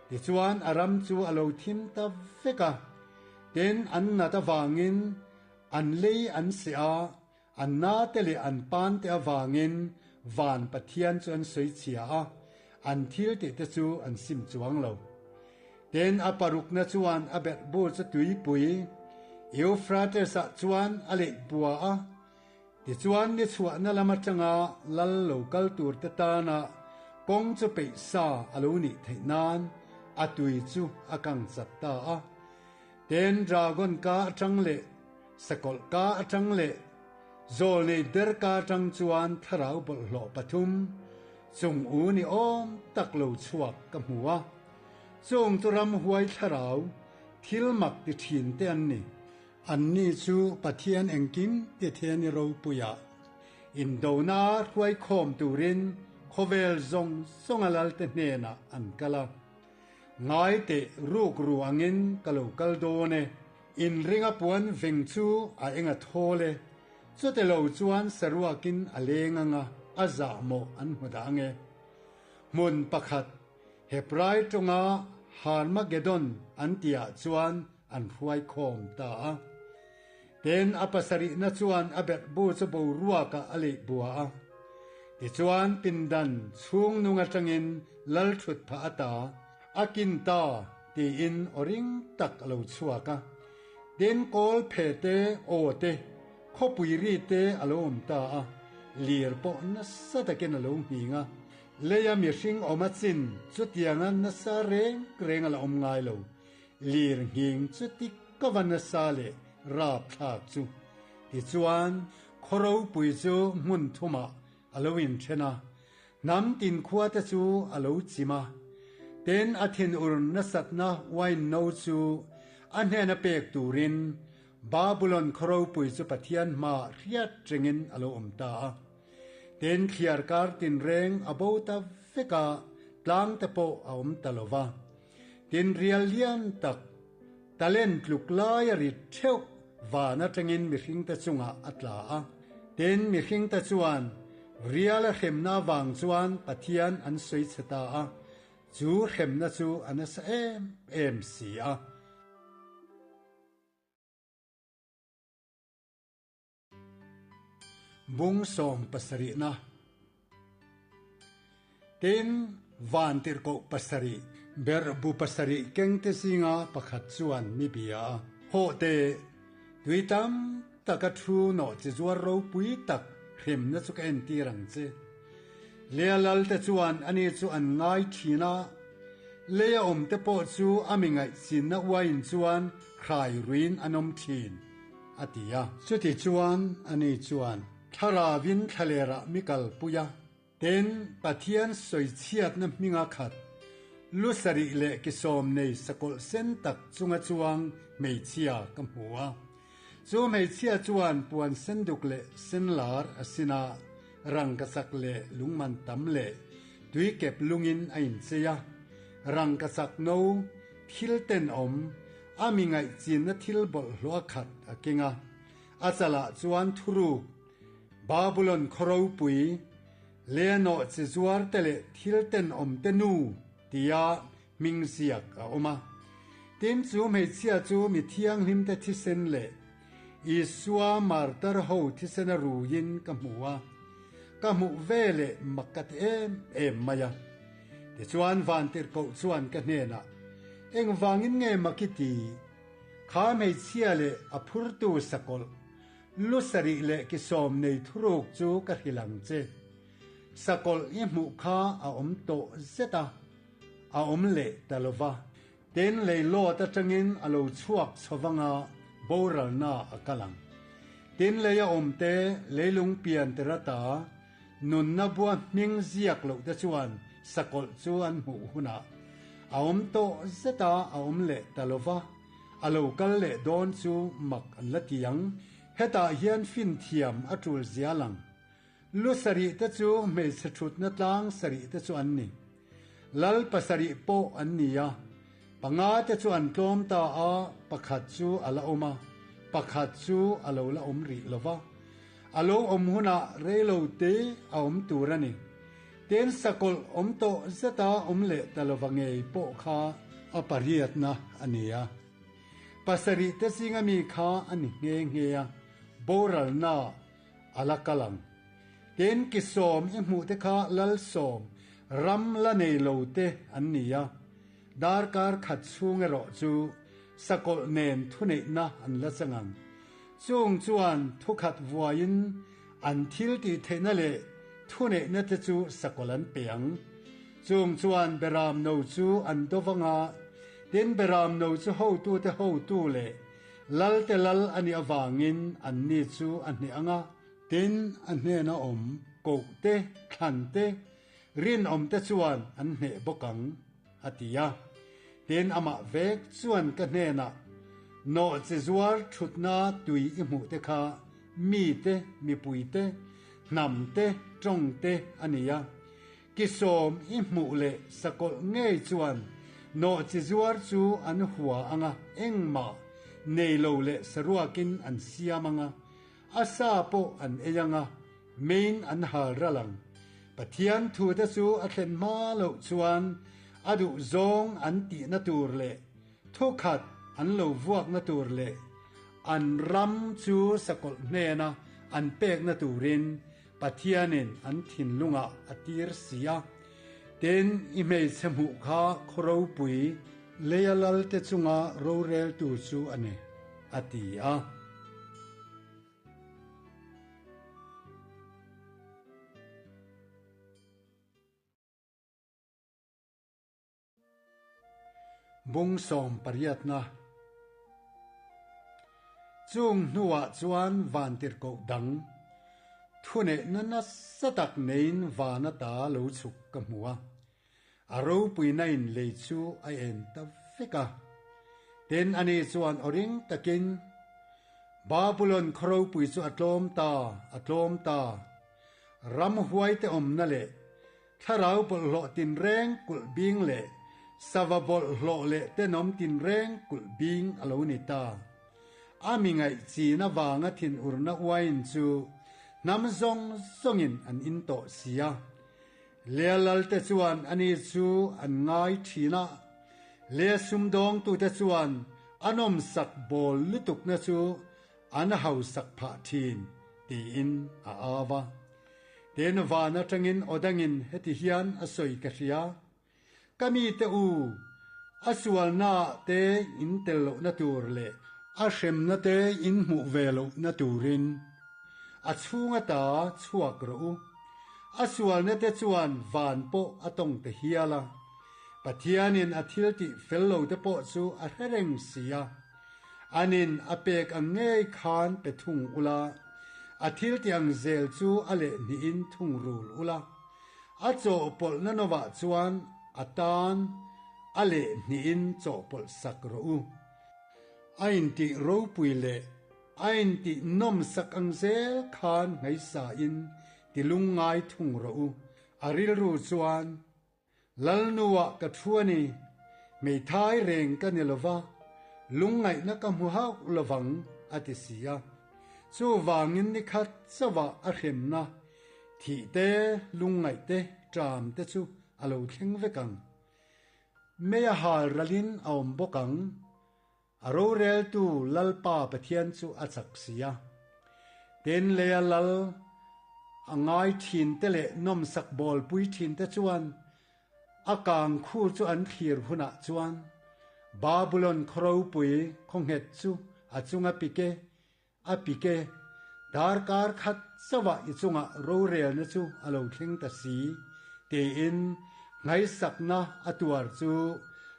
Tichuan a ram chu a lo thim ta vek a. Tin, an nat avangin an lei an seh a, an nate leh an pante avangin van Pathian chu an sawi chhia a, an thil tih te chu an sim chuang lo. Tin, a parukna chuan a berh bu chu tuipui, Euphrates-ah chuan a leih bua a. Tichuan ni chhuahna lam atanga lal lo kal turte tana kawng chu peih sa a lo nih theih nan a tui chu a kang chat ta a. Tin, dragon ka atang leh sakawlh ka atang leh Zawlnei derka atang chuan thlarau bawlhhlawh pathum chung u ni awm tak lo chhuak ka hmu a. Chung chu ramhuai thlarau thil mak ti thin te an ni. Anni chu Pathian engkim ti thian i ropuiah indona hruaikhawm turin khawvel zawng zawnga lalte hnenah an kal a. Ngai teh ruk ru angin ka lo kal dawn e. Inringa puan veng chu a eng a thawl e. Chute lo chuan saruakin a leng anga a zahmawh an hmu dah ange. Hmun pakhat Hebrai tawnga Harmagedon an tihah chuan an hruai khawm ta a. Tin, a pasarihna chuan a berhbu chu boruakah a leih bua a. Tichuan, pindan chhung nung atangin lal thut phah a ta, a kin ta tiin aw ring tak a lo chhuak a. Tin, kawl phe te, aw te, khawpui ri te a lo awm ta a, lir pawh nasa takin a lo nghing a. Leia mihring awm a chin chutianga nasa reng reng a la awm ngai lo. Lir nghing chuti ka va nasa leh rap thlak chu. Tichuan, khaw ropui chu hmun thumah a lo inthen a, hnam tin khua te chu a lo chim a. Tin, a thinur nasatna wine no chu a hnena pek turin Babulon khaw ropui chu Pathian hmaah hriat rengin a lo awm ta a. Tin, thliar kar tinreng a bo ta vek a, tlang te pawh a awm ta lo va. Tin, rial lian tak, talent tluk lai a rit theuh van atangin mihringte chungah a tla a. Tin, mihringte chuan rial a hremna avang chuan Pathian an sawi chhe ta a, chu hremna chu a nasa em em si a. Bung sawm pasarihna Tin, van tirhkoh pasarih, berhbu pasarih kengte zinga pakhat chuan mi bia a. Hawh teh, tui tam taka thu nawh chi zuar ropui tak hremna chu ka entir ang che. Lea lalte chuan ani chu an ngai thin a, leia awmte pawh chu a mi ngaihchinna uaiin chuan hrai ruin an awm thin. A ti a. Chuti chuan ani chuan Thlaravin thlalerah mi kalpui a, tin, Pathian sawichhiatna hminga khat, lu sarih leh ki sawm nei sakawlh sen tak chunga chuang hmeichhia ka hmu a. Chu hmeichhia chuan puan senduk leh senlar a sin a, rangkachak leh lungman tam leh. Tuikep lungin a inchei a, rangkachak no, thil tenawm, a mi ngaihchinna thil bawlhhlawh a khat a keng a. A chalah chuan thuruk, Babulon khaw ropui, Leanawh chi zuar te leh thil tenawm te nu tia hming ziak a awm a. Tin, chu hmeichhia chu mi thianghlim te thisen leh Isua martar ho thisen a ruiin ka hmu a, ka hmuh ve leh mak ka ti em em mai a. Tichuan Vantirhkoh chuan ka hnenah, Engvangin nge mak i ti? Kha hmeichhia leh a phurtu sakawlh, lu sarih leh ki sawm nei thuruk chu ka hrilh ang che. Sakawlh i hmuh kha a awm tawh zet a, a awm leh ta lo va. Tin, leilawt atangin a lo chhuak chhovanga boralna a kal ang. Tin, lei a awmte leilung pian terata nunna bua hming ziak loh te chuan sakawlh chu an hmuh hunah a awm tawh zet a, a awm leh ta lo va, a lo kal leh dawn chu mak an la ti ang. Hetah hian finthiam a tul zia lang. Lu sarih te chu hmeichhe thutna tlang sarih te chu an ni. Lal pasarih pawh an ni a, panga te chu an tlawm ta a, pakhat chu a la awm a, pakhat chu a lo la awm rih lo va. A lo awm hunah reilo te a awm tur a ni. Ten sakawlh awm tawh zeta awm leh ta lova ngei pawh kha a pariatna a ni a. Pasarih te zinga mi kha a ni nghe nghe a, boralna a la kal ang. Tin, ki sawm i hmuh te kha lal sawm, ram la nei lo te an ni a. Darkar khat chhung erawh chu sakawlh nen thuneihna an la chang ang. Chung chuan thukhat vuaiin an thil tih theihna leh thuneihna te chu sakawlh an pe ang. Chung chuan Beram no chu an do vang a, tin Beram no chu hotute hotu leh Lal te lal a nih avangin anni chu a hneh ang a. Tin, a hnena awm koh te, thlan te, rinawm te chuan an hneh bawk ang, a ti a. Tin, amah vek chuan ka hnenah, Nawh chi zuar thutna tui i hmuh te kha mi te, mipui te, hnam te, tawng te a ni a. Ki sawm i hmuh leh sakawlh ngei chuan nawhchi zuar chu an hua ang a, engmah nei lo leh saruakin an siam ang a, a sa pawh an ei ang a, mein an hal ral ang. Pathian thute chu a thlen hma loh chuan a duh zawng an tihna tur leh thukhat an lo vuakna tur leh an ram chu sakawlh hnena an pekna turin Pathianin an thinlungah a tir si a, tin, i hmeichhe hmuh kha khaw ropui leia lalte chunga roreltu chu a ni, a ti a. Bung sawm pariatna Chung hnuah chuan vantirhkoh dang thuneihna nasa tak neiin van ata lo chhuk ka hmu a, a ropuina in lei chu a en ta vek a. Tin, ani chuan aw ring takin, Babulon khaw ropui chu a tlawm ta, a tlawm ta! Ramhuaite awmna leh Thlarau bawlhhlawh tinreng kulh bing leh sava bawlhhlawh leh tenawm tinreng kulh bing a lo ni ta. A mi ngaih chin avanga thinurna uain chu hnam zawng zawngin an in tawh si a. Lealalte chuan ani chu an ngai thin a, Lea sumdawngtute chuan a nawmsak bawl lutukna chu an hausak phah thin tiin a au a. Tin, van atangin aw dangin heti hian a sawi ka hria, Ka mite u, a sualnaah te in tel lohna tur leh a hremna te in hmuh ve lohna turin a chhung ata chhuak rawh u. A sualna te chuan van pawh a tawng ta hial a, Pathianin a thil tih fel lo te pawh chu a hre reng si a. Anin a pek ang ngei khan pe thung ula, a thil ti ang zel chu a leh hnihin thung rul ula, a chawhpawlhna novah chuan a tan a leh hnihin chawhpawlh sak rawh u. A intih ropui leh a intih nawmsak ang zel khan ngaisain ti lungngai thung rawh u. A rilru chuan, Lalnuah ka thu a ni, hmeithai reng ka ni lova, lungngaihna ka hmu hauh lovang, a ti si a. Chuvangin ni khat chauhah a hremna, thih te, lungngaih te, ṭam te chu a lo thleng vek ang. Mei a hal ralin a awm bawk ang. A roreltu Lalpa Pathian chu a chak si a. Tin, leia lal a ngai thinte leh nawmsak bawlpui thinte chuan a kang khu chu an thlir hunah chuan Babulon khaw ropui khaw nghet chu a chunga pike a pike darkar khat chauhah i chungah rorelna chu a lo thleng ta si, tiin nghaisakna a tuar chu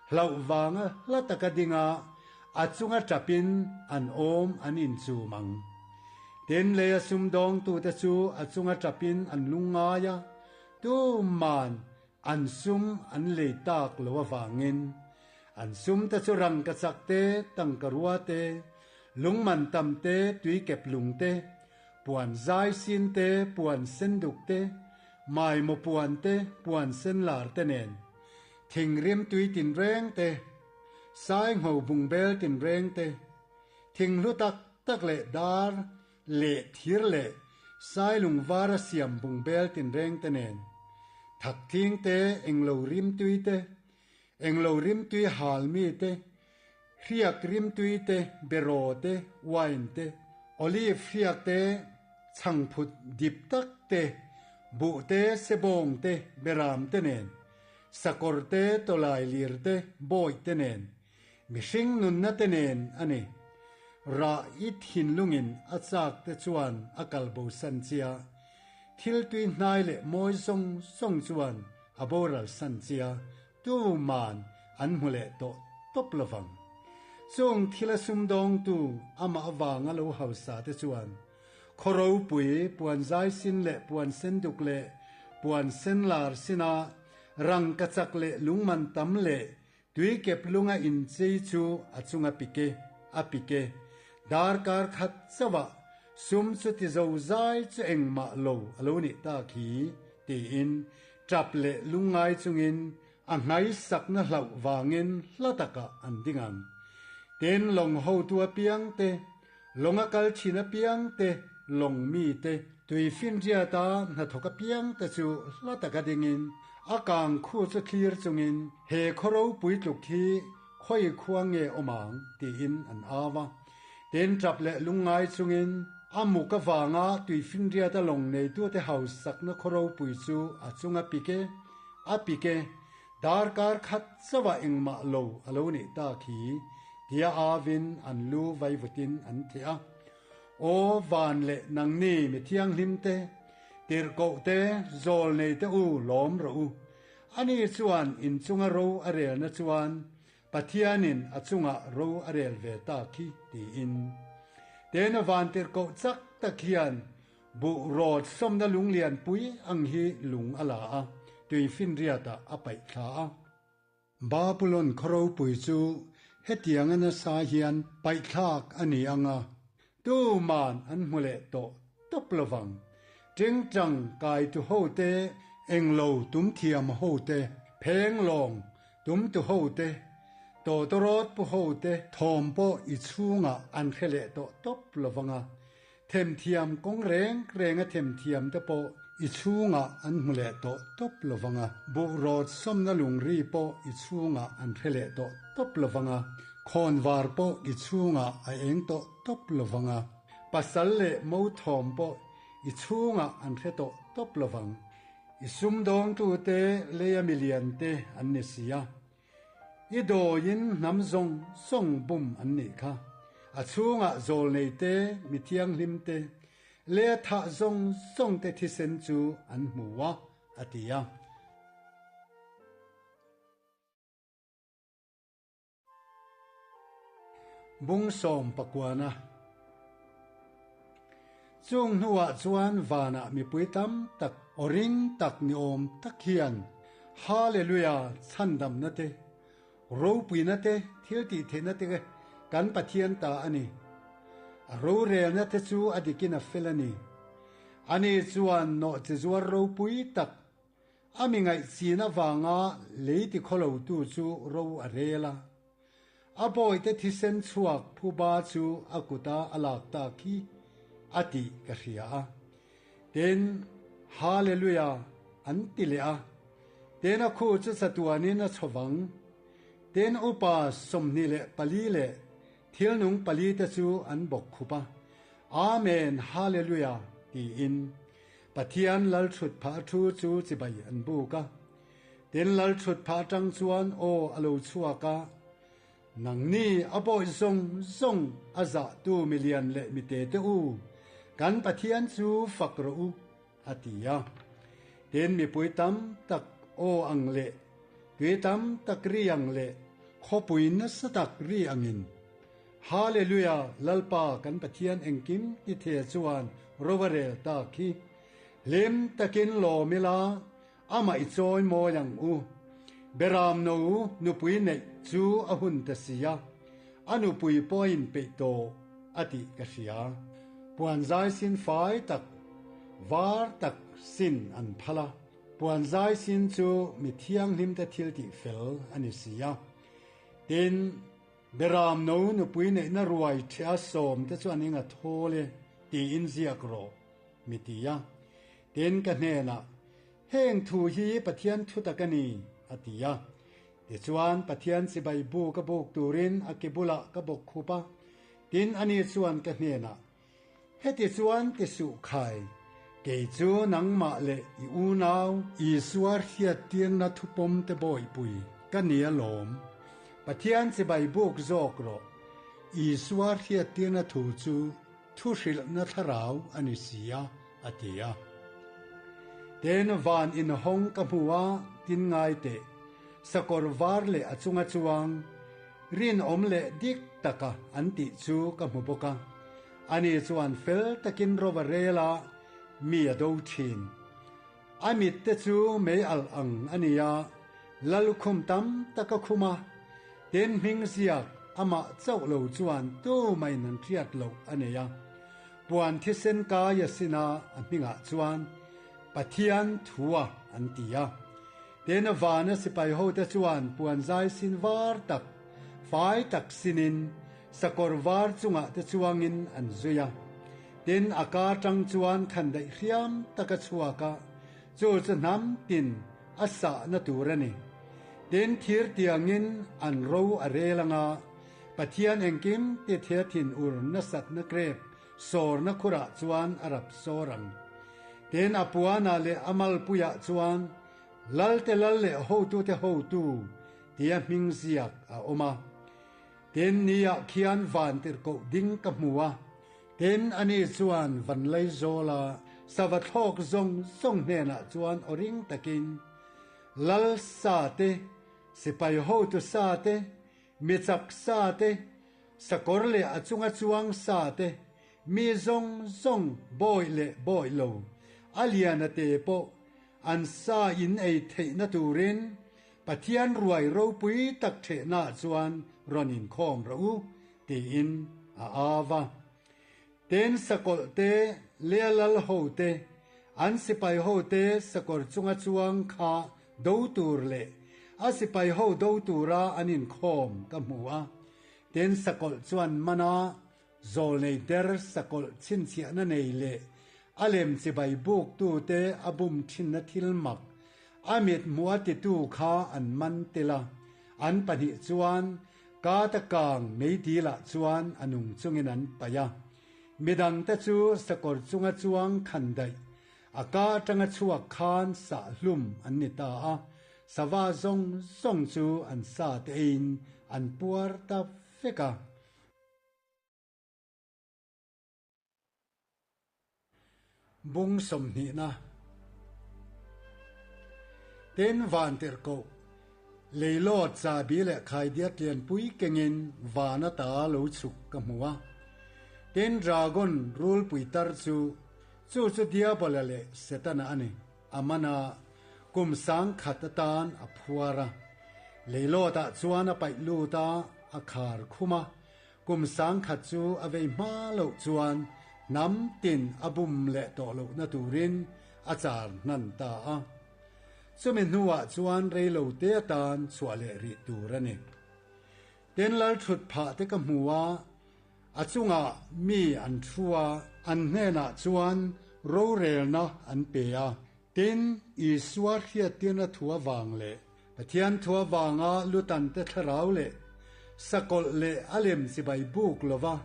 hlauh vanga hla taka dinga a chunga tapin an awm an inchum ang. Tin, leia sumdawngtute chu a chunga tapin an lungngai a, tuman An sum an lei tak lo avangin an sum te chu rangkachak te, tangkarua te, lungman tam te, tuikep lung te, puan zai sin te, puan senduk te, maimaw puan te, puan senlar te nen, thingrim tui tinreng te, saingho bungbel tinreng te, thinghlu tak tak leh dar leh thir leh sailung vara siam bungbel tinreng te nen, thakthing te, englo rimtui te, englo rimtui halmi te, hriak rimtui te, beraw te, wine te, olive hriak te, chhangphut dip tak te, buh te, sebawng te, beram te nen, sakawr te, tawlai lir te, bawih te nen, Mihring nunna te nen a ni. Rah i thinlungin a chak te chuan a kal bo san chia. Thil tui hnai leh mawi zawng zawng chuan a boral san chia, tuman an hmu leh tawh tawp lovang. Chung thil a sumdawngtu amah avanga lo hausa te chuan khaw ropui puan zai sin leh puan sen duk leh puan sen lar sina rangkachak leh lungman tam leh Tuikep lunga inchei chu a chunga pike, a pike. Darkar khat chauhah sum chu ti zo zai chu engmah lo a lo nih tak hi, tiin tap leh lungngai chungin a hnaisakna hlauh vangin hla takah an ding ang. Tin, lawng hotu apiang te, lawnga kal thin apiang te, lawng mi te, tui finriata hnathawk apiang te chu hla taka dingin a kang khu chu thlir chungin he khaw ropui tluk hi khawi khua nge awm ang tiin an au a. Tin, tap leh lungngai chungin a muk avanga tui finriata lawng neitute hausakna khaw ropui chu a chunga pik e, a pik e, Darkar khat chauhah engmah lo a lo nih tak hi, tia avin an lu vaivutin an theh a. Aw van leh nangni mi thianghlim te, tirhkoh te, zawl nei te u lawm rawh u. Ani chuan inchunga ro a relna chuan Pathianin a chungah ro a rel ve tak hi, tiin. Tena van tirhkoh chak tak hian Buh rawt sawmna lunglian pui ang hi lung a la a, tuifinriatah a paih thla a. Babulon khaw ropui chu hetianga nasa hian paihthlak a ni ang a, tuman an hmu leh tawh tawp lovang. Tingtang kaitu hote, englo tumthiam hote, phenglawng tumtu hote, tawtawrawt pu hote thawm pawh i chhungah an hre leh tawh tawp lovang a, Themthiam kawng reng renga themthiam te pawh i chhungah an hmu leh tawh tawp lovang a, buhrawt sawmna lungri pawh i chhungah an hre leh tawh tawp lovang a, khawnvar pawh i chhungah a eng tawh tawp lovang a, pasal leh mo thawm pawh i chhungah an hre tawh tawp lovang. I sumdawngtute leia milian te an ni si a. I dawiin hnam zawng zawng bum an nih kha. A chhungah zawlnei te, mi thianghlim te, leh a thah zawng zawng te thisen chu an hmu a, a ti a. Bung sawm pakuana. Chung hnuah chuan vanah mipui tam tak aw ring tak ni awm tak hian Hallelujah chhandamna te, ropuina te, thil tih theihna te kan Pathian ta a ni. A rorelna te chu a dikin a fel a ni. Ani chuan nawhchizuar ropui tak. A mi ngaih chin avanga lei tikhawlotu chu ro a rel a. A bawihte thisen chhuak phuba chu a kuta a lak tak hi a tih ka hria a. Tin, Hallelujah an ti leh a. Tin, a khu chu chatuanin a chhovang. Tin, upa 24 leh thilnung palite chu an bawk khup a. Amen, Hallelujah tiin Pathian lal thut phah thu chu chibai an buk a. Tin, lal thut phah atang chuan aw a lo chhuak a, Nangni a bawi zawng zawng a zahtu milian leh mite te u, kan Pathian chu fak rawh u, a ti a. Tin, mipui tam tak aw ang leh tui tam tak ri ang leh khawpui nasa tak ri angin, Hallelujah, Lalpa kan Pathian engkim ti the chuan ro a rel tak hi. Hlim takin lawm ila, amah i chawi mawi ang u. Beram no nupui neih chu a hun ta si a, a nupui pawh a inpeih tawh a tih ka hria. Puan zai sin fai tak, var tak sin an phal a, puan zai sin chu mi thianghlimte thil tih fel a ni si a. Tin, Beram no nupui neihna ruai ṭheh a sawmte chu an eng a thawl e tiin ziak rawh, mi ti a. Tin, ka hnenah, Heng thu hi Pathian thu tak a ni, a ti a. Tichuan, Pathian chibai bu ka buk turin a ke bulah ka bawk khup a. Tin, ani chuan ka hnenah, Heti chuan ti suh khai, kei chu nangmah leh i unau Isua hriattirna thupawm te bawihpui ka ni alawm. Pathian chibai buk zawk rawh. Isua hriattirna thu chu thu hrilhna thlarau a ni si a, a ti a. Tin, van inhawng ka hmu a, tin ngai teh, sakawr var leh a chunga chuang, rinawm leh dik taka an tih chu ka hmu bawk a. Ani chuan fel takin rova rela mi a do thin. A mitte chu mei alh ang a ni a, lalukhum tam tak a khum a, tin hming ziak amah chauh lo chuan tumahin an hriat loh a nei a. Puan thisen kai a sin a, a hmingah chuan Pathian thua an ti a. Tin vana sipai hote chuan puan zai sin var tak, fai tak sinin sakawr var chungah te chuangin an zui a. Tin, a ka atang chuan khandaih hriam tak a chhuak a, chu chu hnam tin a sahna tur a ni. Tin, thir tiangin an ro a rel anga Pathian engkim ti thia thin ur nasatna grep sawrna khurah chuan a rap sawr ang. Tin, a puanah leh a malpuiah chuan Lalte lal leh hotute hotu tia hming ziak a awm a. Tin, niah khian van tirhkoh ding ka hmu a, tin, ani chuan van lei zawla sava thlawk zawng zawng hnenah chuan aw ring takin, Lal sa te, sipai hotu sa te, mi chak sa te, sakawr leh a chunga chuang sa te, mi zawng zawng bawih leh bawih lo, a liana te pawh an sa in ei theihna turin Pathian ruai ropui tak ṭhehnaah chuan rawn inkhawm rawh u, tiin a au a. Tin, sakawlh te, Lea lal ho te, an sipai ho te sakawr chunga chuang kha do tur leh a sipai ho do tura an inkhawm ka hmu a. Tin, sakawlh chuan mana Zawlnei der sakawlh chhinchhiahna nei leh a lem chibai buktute a bum thinna thil mak, a mit hmuh a titu kha an man tel a, an pahnih chuan kata kang meidilah chuan a nung chungin an paih a. Midangte chu sakawr chunga chuang khan daih, a ka atanga chhuak khan sah hlum an ni ta a, sava zawng zawng chu an sa te eiin an puar ta vek a. Bung sawmhnihna Tin van tirhkoh, Leilawt chabi leh khaidiat lianpui kengin van ata lo chhuk ka hmu a. Tin dragon rulpui tar chu, chu chu Diabola leh Setana a ni, a man a, kum sangkhat atan a phuar a. Leilawtah chuan a paih lut a, a khar khum a, Kum sangkhat chu a vei hma loh chuan hnam tin a bum leh tawh lohna turin a char hnan ta a. Chumi hnuah chuan reilo te atan chhuah leh rih tur a ni. Tin lal thut phah te ka hmu a, a chungah mi an thu a, an hnenah chuan rorelna an pe a. Tin, Isua hriattirna thu avang leh Pathian thu avanga lutante thlarau leh sakawlh leh a lem chibai buk lova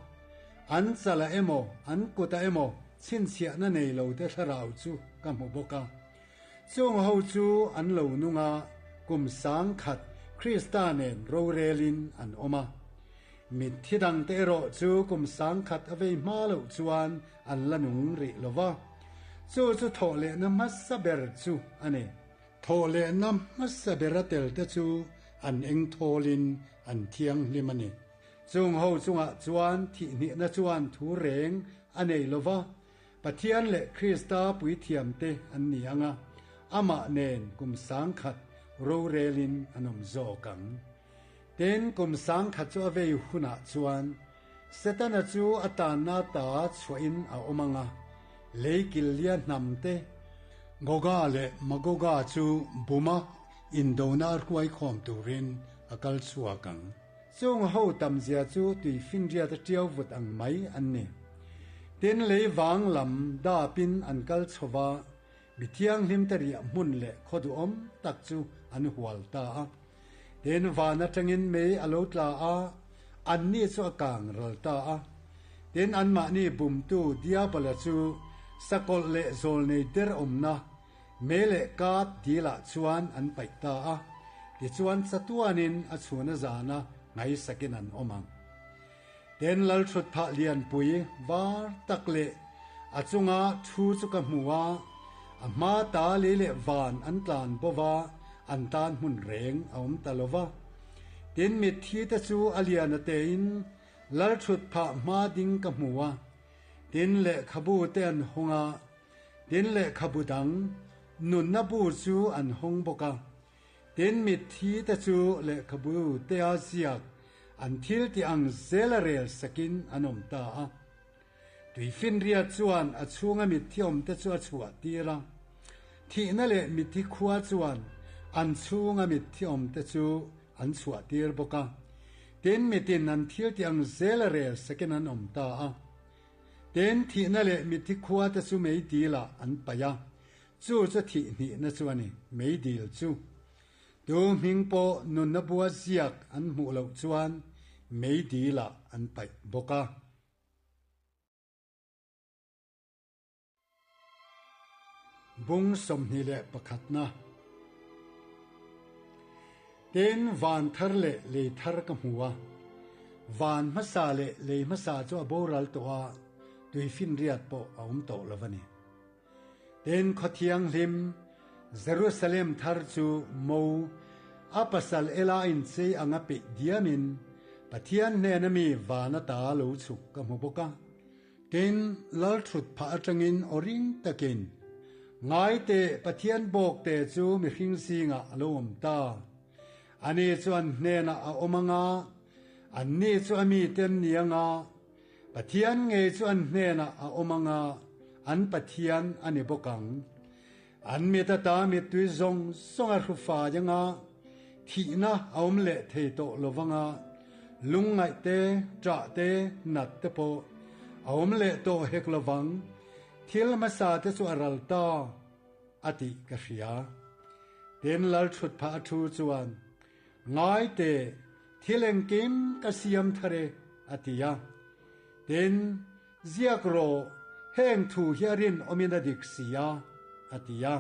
an chalah emaw an kutah emaw chhinchhiahna nei lote thlarau chu ka hmu bawk a. Chung ho chu an lo nung a, kum 10,000 Krista nen rorelin an awm a. Mitthi dangte erawh chu kum 10,000 a vei hma loh chuan an la nung rih lo va. Chu chu thawhlehna hmasa ber chu a ni. Thawhlehna hmasa bera telte chu an eng thawlin an thianghlim a ni. Chung ho chungah chuan thihhnihna chuan thu reng a nei lo va, Pathian leh Krista puithiamte an ni ang a, amah nen kum 10,000 rorelin an awm zawk ang. Tin, kum 10,000 chu a vei hunah chuan Setana chu a tanna ta chhuahin a awm ang a, lei killia hnamte, Goga leh Magoga chu buma indona hruai khawm turin a kal chhuak ang. Chung ho tamzia chu tui finriat a tiau vut ang mai an ni. Tin, lei vang lam dapin an kal chho va, mi thianghlim te riah hmun leh khaw duhawm tak chu an hual ta a. Tin, van atangin mei a lo tla a, anni chu a kang ral ta a. Tin, anmahni bumtu Diabola chu sakawlh leh zawlnei der awmna mei leh kat dilah chuan an paih ta a. Tichuan chatuanin a chhun a zana ngaisakin an awm ang. Tin, lalthut phah lianpui var tak leh a chunga thu chu ka hmu a, a hma ta lei leh van an tlan bo va, an tan hmun reng a awm ta lo va. Tin, mitthi te chu a lian a tein lalthut phah hma ding ka hmu a, tin, lehkhabu te an hawng a, tin, lehkhabu dang nunna bu chu an hawng bawk a. Tin, mitthi te chu lehkhabu tea ziak an thil tih ang zela rel sakin an awm ta a. Tuifinriat chuan a chhunga mitthi awmte chu a chhuah tir a. Thihna leh mitthi khua chuan an chhunga mitthi awmte chu an chhuah tir bawk a. Tin, mitin an thil tih ang zela rel sakin an awm ta a. Tin, thihna leh mitthi khua te chu meidilah an paih a. Chu chu thihhnihna chu a ni, meidil chu. Tu hming pawh nunna bua ziak an hmuh loh chuan meidilah an paih bawk a. Bung 21na. Tin, van thar leh lei thar ka hmu a. Van hmasa leh lei hmasa chu a boral tawh a, tuifinriat pawh a awm tawh lo a ni. Tin, khaw thianghlim Jerusalem thar chu mo a pasal ela inchei anga peih diamin Pathian hnena mi van ata lo chhuk ka hmu bawk a. Tin, lal thut phah atangin aw ring takin, Ngai teh, Pathian bawkte chu mihring zingah a lo awm ta. Ani chu an hnenah a awm anga, anni chu a mite an ni anga, Pathian ngei chu an hnenah a awm anga, an Pathian a ni bawk ang. An mit ata mittui zawng zawng a hru fai anga, thihna a awm leh thei tawh lo vanga, lungngaih te, ṭah te, nat te pawh a awm leh tawh hek lo vang, thil hmasa te chu a ral ta, a tih ka hria. Tin, Lalṭhut phah a thu chuan, Ngai teh, thil engkim ka siam thar e, a ti a. Tin, ziak rawh, heng thu hi a rinawmin a dik si a, a ti a.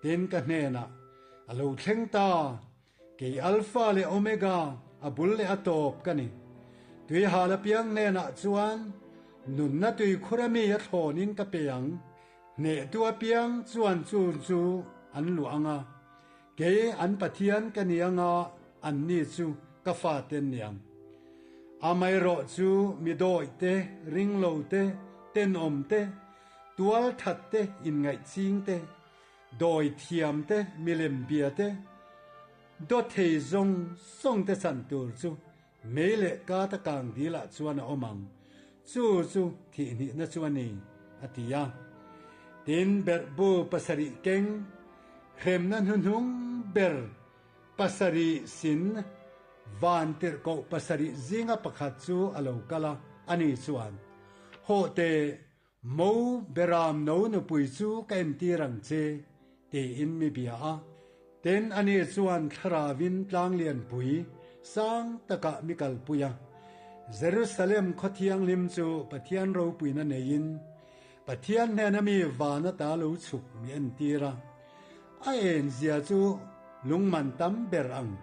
Tin, ka hnenah, A lo thleng ta, kei Alpha leh Omega, a bul leh a tawp ka ni. Tuihal apiang hnenah chuan nunna tuikhur ami a thlawnin ka pe ang, hnehtu apiang chuan chu chu an luah ang a. Kei an Pathian ka ni anga anni chu ka fate an ni ang. Amaherawh chu mi dawih te, ringlo te, tenawm te, tual that te, inngaih ching te, dawi thiam te, milem bia te, dawthei zawng zawng te chan tur chu mei leh kata kang dilah chuan a awm ang. Chu chu thihhnihna chu a ni, a ti a. Tin, berhbu pasarih keng. Hremna hnuhnung ber pasarih sin vantirhkoh pasarih zinga pakhat chu a lo kal a, ani chuan, Hawh teh, Mo Beram no nupui chu ka entir ang che, tiin mi bia a. Tin, ani chuan thlarauin tlang lianpui sang takah mi kalpui a. Jerusalem khaw thianghlim chu Pathian ropuina neiin Pathian hnena mi van ata lo chhuk mi entir a. A enzia chu lungman tam ber ang,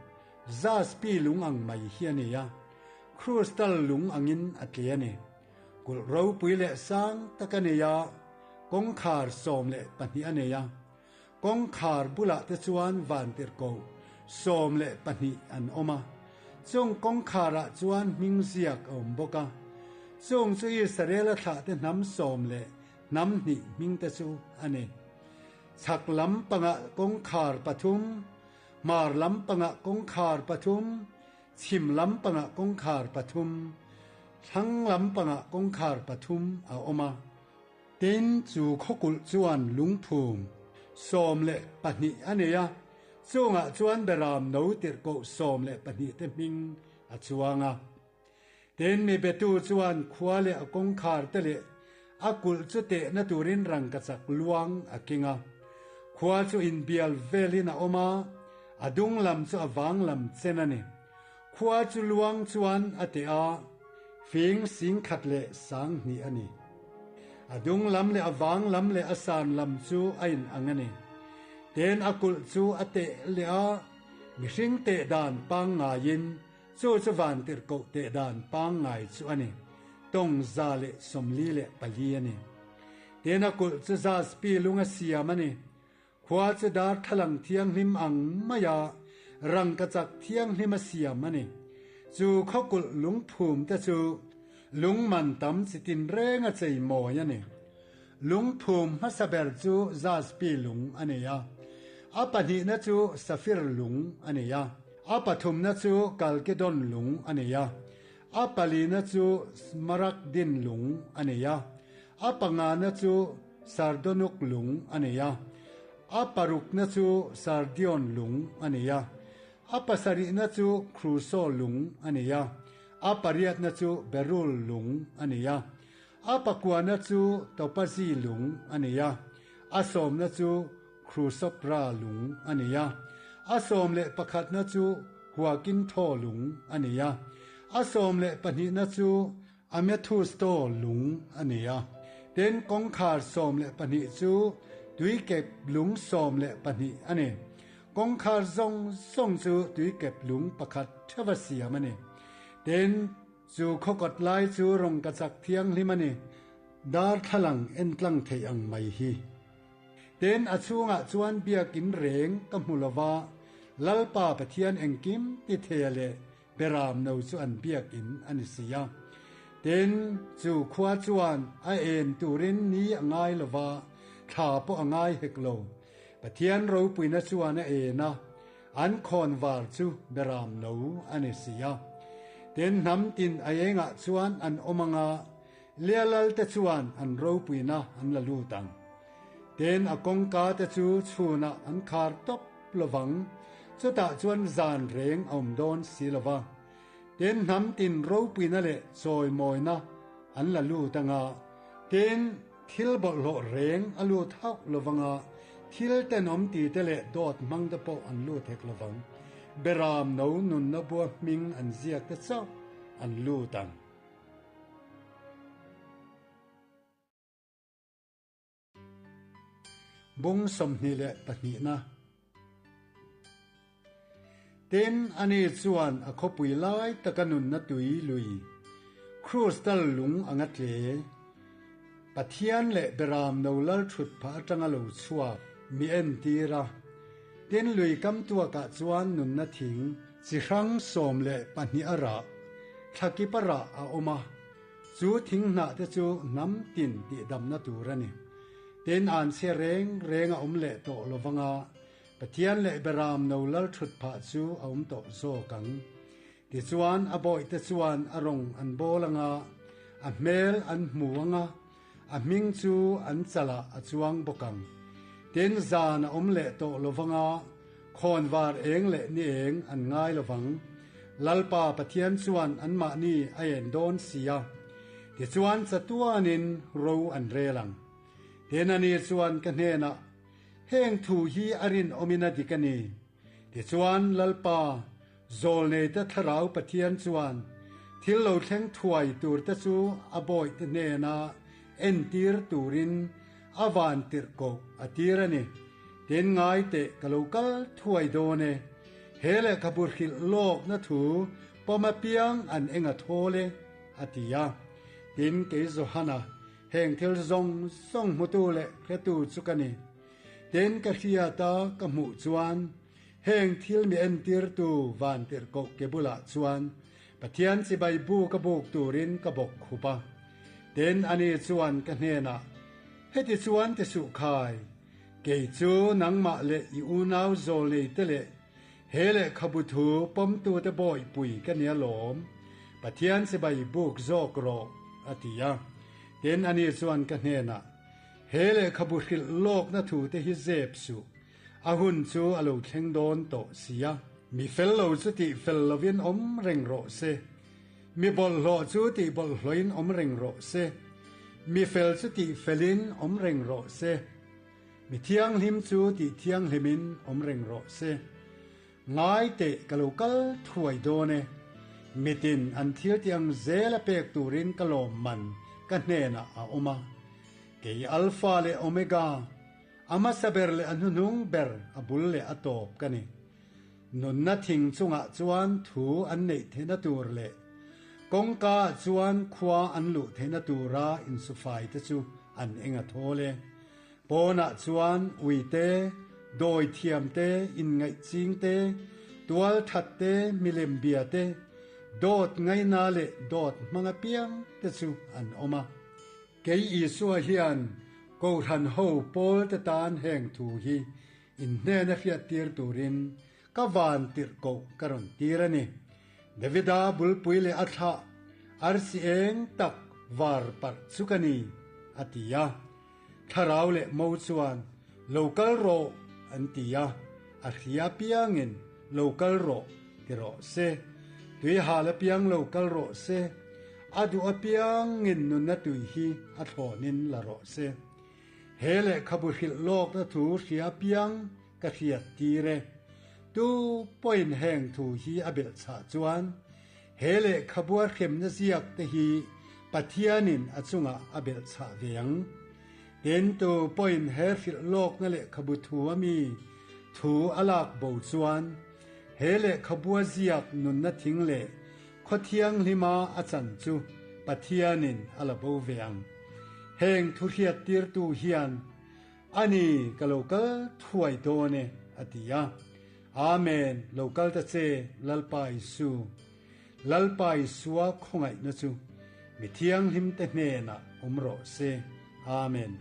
jaspi lung ang mai hi a ni a, krustal lung angin a tle a ni. Kulh ropui leh sang tak a nei a, kawngkhar 12 a nei a. Kawngkhar bulah te chuan vantirhkoh 12 an awm a. Chung kawngkharah chuan hming ziak a awm bawk a. Chung chu Israela thlahte hnam sawm leh hnam hnih hming te chu a ni. Chhak lam pangah kawngkhar pathum, hmar lam pangah kawngkhar pathum, Chhim lampangah kawngkhar pathum, thlang lampangah kawngkhar pathum a awm a. Tin, chu khawkulh chuan lungphum 12 a nei a, chungah chuan Beram no tirhkoh 12 te hming a chuang a. Tin, mi betu chuan khua leh a kawngkhar te leh a kulh chu tehna turin rangkachak luang a keng a. Khua chu inbial velin a awm a, a dung lam chu a vang lam chen a ni. Khua chu luang chuan a teh a, fing 10,000 leh 2000 a ni. A dung lam leh a vang lam leh a san lam chu a inang a ni. Tin, a kulh chu a teh leh a, mihring teh dan pangngaiin Chu chu vantirhkoh teh dan pangngai chu a ni. Tawng 144 a ni. Tin a kulh chu jaspi lung a siam a ni. Khua chu darthlalang thianghlim ang maia rangkachak thianghlim a siam a ni. Chu khaw kulh lungphum te chu lungman tam chi tin reng a chei mawi a ni. Lungphum hmasa ber chu jaspi lung a ni a, a pahnihna chu safir lung a ni a, a pathumna chu kalkidon lung a ni a, a palina chu smaragdin lung a ni a, a pangana chu sardonuk lung a ni a, a parukna chu sardion lung a ni a, a pasarihna chu kruso lung a ni a, a pariatna chu berul lung a ni a, A pakuana chu topazi lung a ni a, a sawmna chu krusopra lung a ni a, a 11na chu huakintho lung a ni a, a 12na chu amethusto lung a ni a. Tin, kawngkhar 12 chu tuikep lung 12 a ni. Kawngkhar zawng zawng chu tuikep lung pakhat theuha siam a ni. Tin, Chu khawkawt lai chu rawngkachak thianghlim a ni, darthlalang entlang theih ang mai hi. Tin, a chhungah chuan biakin reng ka hmu lo va, Lalpa Pathian engkim ti thei leh Beram no chu an biakin a ni si a. Tin, chu khua chuan a en turin ni a ngai lo va, thla pawh a ngai hek lo. Pathian ropuina chuan a en a, An khawn var chu Beram no a ni si a. Tin hnam tin a engah chuan an awm anga, Lialal te chuan an ropuina an la lut ang. Tin a kawngka te chu chhunah an khar tawp lovang, chutah chuan zan reng a awm dawn si lova. Tin hnam tin ropuina leh chawimawina an la lut anga, tin Thil bawlhhlawh reng a lut hauh lovanga thil tenawm ti te leh dawt hmang te pawh an lut hek lovang. Beram no nunna bua hming an ziak te chauh an lut ang. Bung 22na. Tin, ani chuan a khawpui lai taka nunna tui lui, krustal lung anga tle, Pathian leh Beram no lal thut phah atanga lo chhuak mi entir a. Tin, lui kam tuakah chuan nunna thing chi hrang 12 a rah, thlakip a rah a awm a. Chu thing hnah te chu hnam tin tihdamna tur a ni. Tin, an chhe reng reng a awm leh tawh lovanga Pathian leh Beram no lal thut phah chu a awm tawh zawk ang. Tichuan, a bawihte chuan a rawng an bawl anga, a hmel an hmu anga, a hming chu an chalah a chuang bawk ang. Tin, zan a awm leh tawh lovanga khawnvar eng leh ni eng an ngai lovang. Lalpa Pathian chuan anmahni a en dawn si a, tichuan chatuanin ro an rel ang. Tin, ani chuan ka hnenah, Heng thu hi a rinawmin a dik a ni. Tichuan, Lalpa, Zawlneite Thlarau Pathian chuan thil lo thleng thuai turte chu a bawihte hnena entir turin a van tirhkoh a tir a ni. Tin, ngai teh ka lo kal thuai dawn e. He lehkhabu hrilh lawkna thu pawm apiang an eng a thawl e, a ti a. Tin, kei Johana, heng thil zawng zawng hmutu leh hretu chu ka ni. Tin, ka hriata ka hmuh chuan Heng thil mi entirtu vantirhkoh ke bulah chuan Pathian chibai bu ka buk turin ka bawk khup a. Tin, ani chuan ka hnenah, Heti chuan ti suh khai, kei chu nangmah leh i unau zawlneite leh he lehkhabu thu pawmtute bawihpui ka nia lawm, Pathian chibai buk zawk rawh, a ti a. Tin, ani chuan ka hnenah, He lehkhabu hrilh lawkna thute hi zep suh, A hun chu a lo thleng dawn tawh si a. Mi fel lo chu tih fel lovin awm reng rawh se. Mi bawlhhlawh chu tih bawlhhlawhin awm reng rawh se. Mi fel chu tih felin awm reng rawh se. Mi thianghlim chu tih thianghlimin awm reng rawh se. Ngai teh ka lo kal thuai dawn e. Mitin an thil tih ang zel a pek turin ka lawm man ka hnenah a awm a. Kei Alpha leh Omega, A hmasa ber leh a hnuhnung ber a bul leh a tawp ka ni. Nunna thing chungah chuan thu an neih theihna tur leh kawngka ah chuan khua an luh theihna tura insufai te chu an eng a thawl e. Pawnah chuan ui te, dawi thiam te, inngaih ching te, tual that te, milem bia te, dawt ngaina leh dawt hmang apiang te chu an awm a. Kei Isua hian Kohhran ho pawl te tan heng thu hi in hnena hriattir turin ka van tirhkoh ka rawn tir a ni. Davida bulpui leh a thlah arsi eng tak var parh chu ka ni, a ti a. Thlarau leh mo chuan, Lo kal rawh, an ti a. A hria piangin, Lo kal rawh, ti rawh se. Tuihal apiang lo kal rawh se. A duh apiangin nunna tui hi a thlawnin la rawh se. He lehkhabu hrilh lawkna thu hria apiang ka hriat tir e. Tu pawhin heng thu hi a belh chhah chuan he lehkhabua hremna ziak te hi Pathianin a chungah a belh chhah ve ang. Tin, tu pawhin he hrilh lawkna lehkhabu thu a mi thu a lak bo chuan he lehkhabua ziak nunna thing leh Khaw thianghlima a chan chu Pathianin a la bo ve ang. Heng thu hriattirtu hian, A ni, ka lo kal thuai dawn e, a ti a. Amen, lo kal ta che, Lalpa Isu. Lalpa Isua khawngaihna chu mi thianghlimte hnenah awm rawh se. Amen.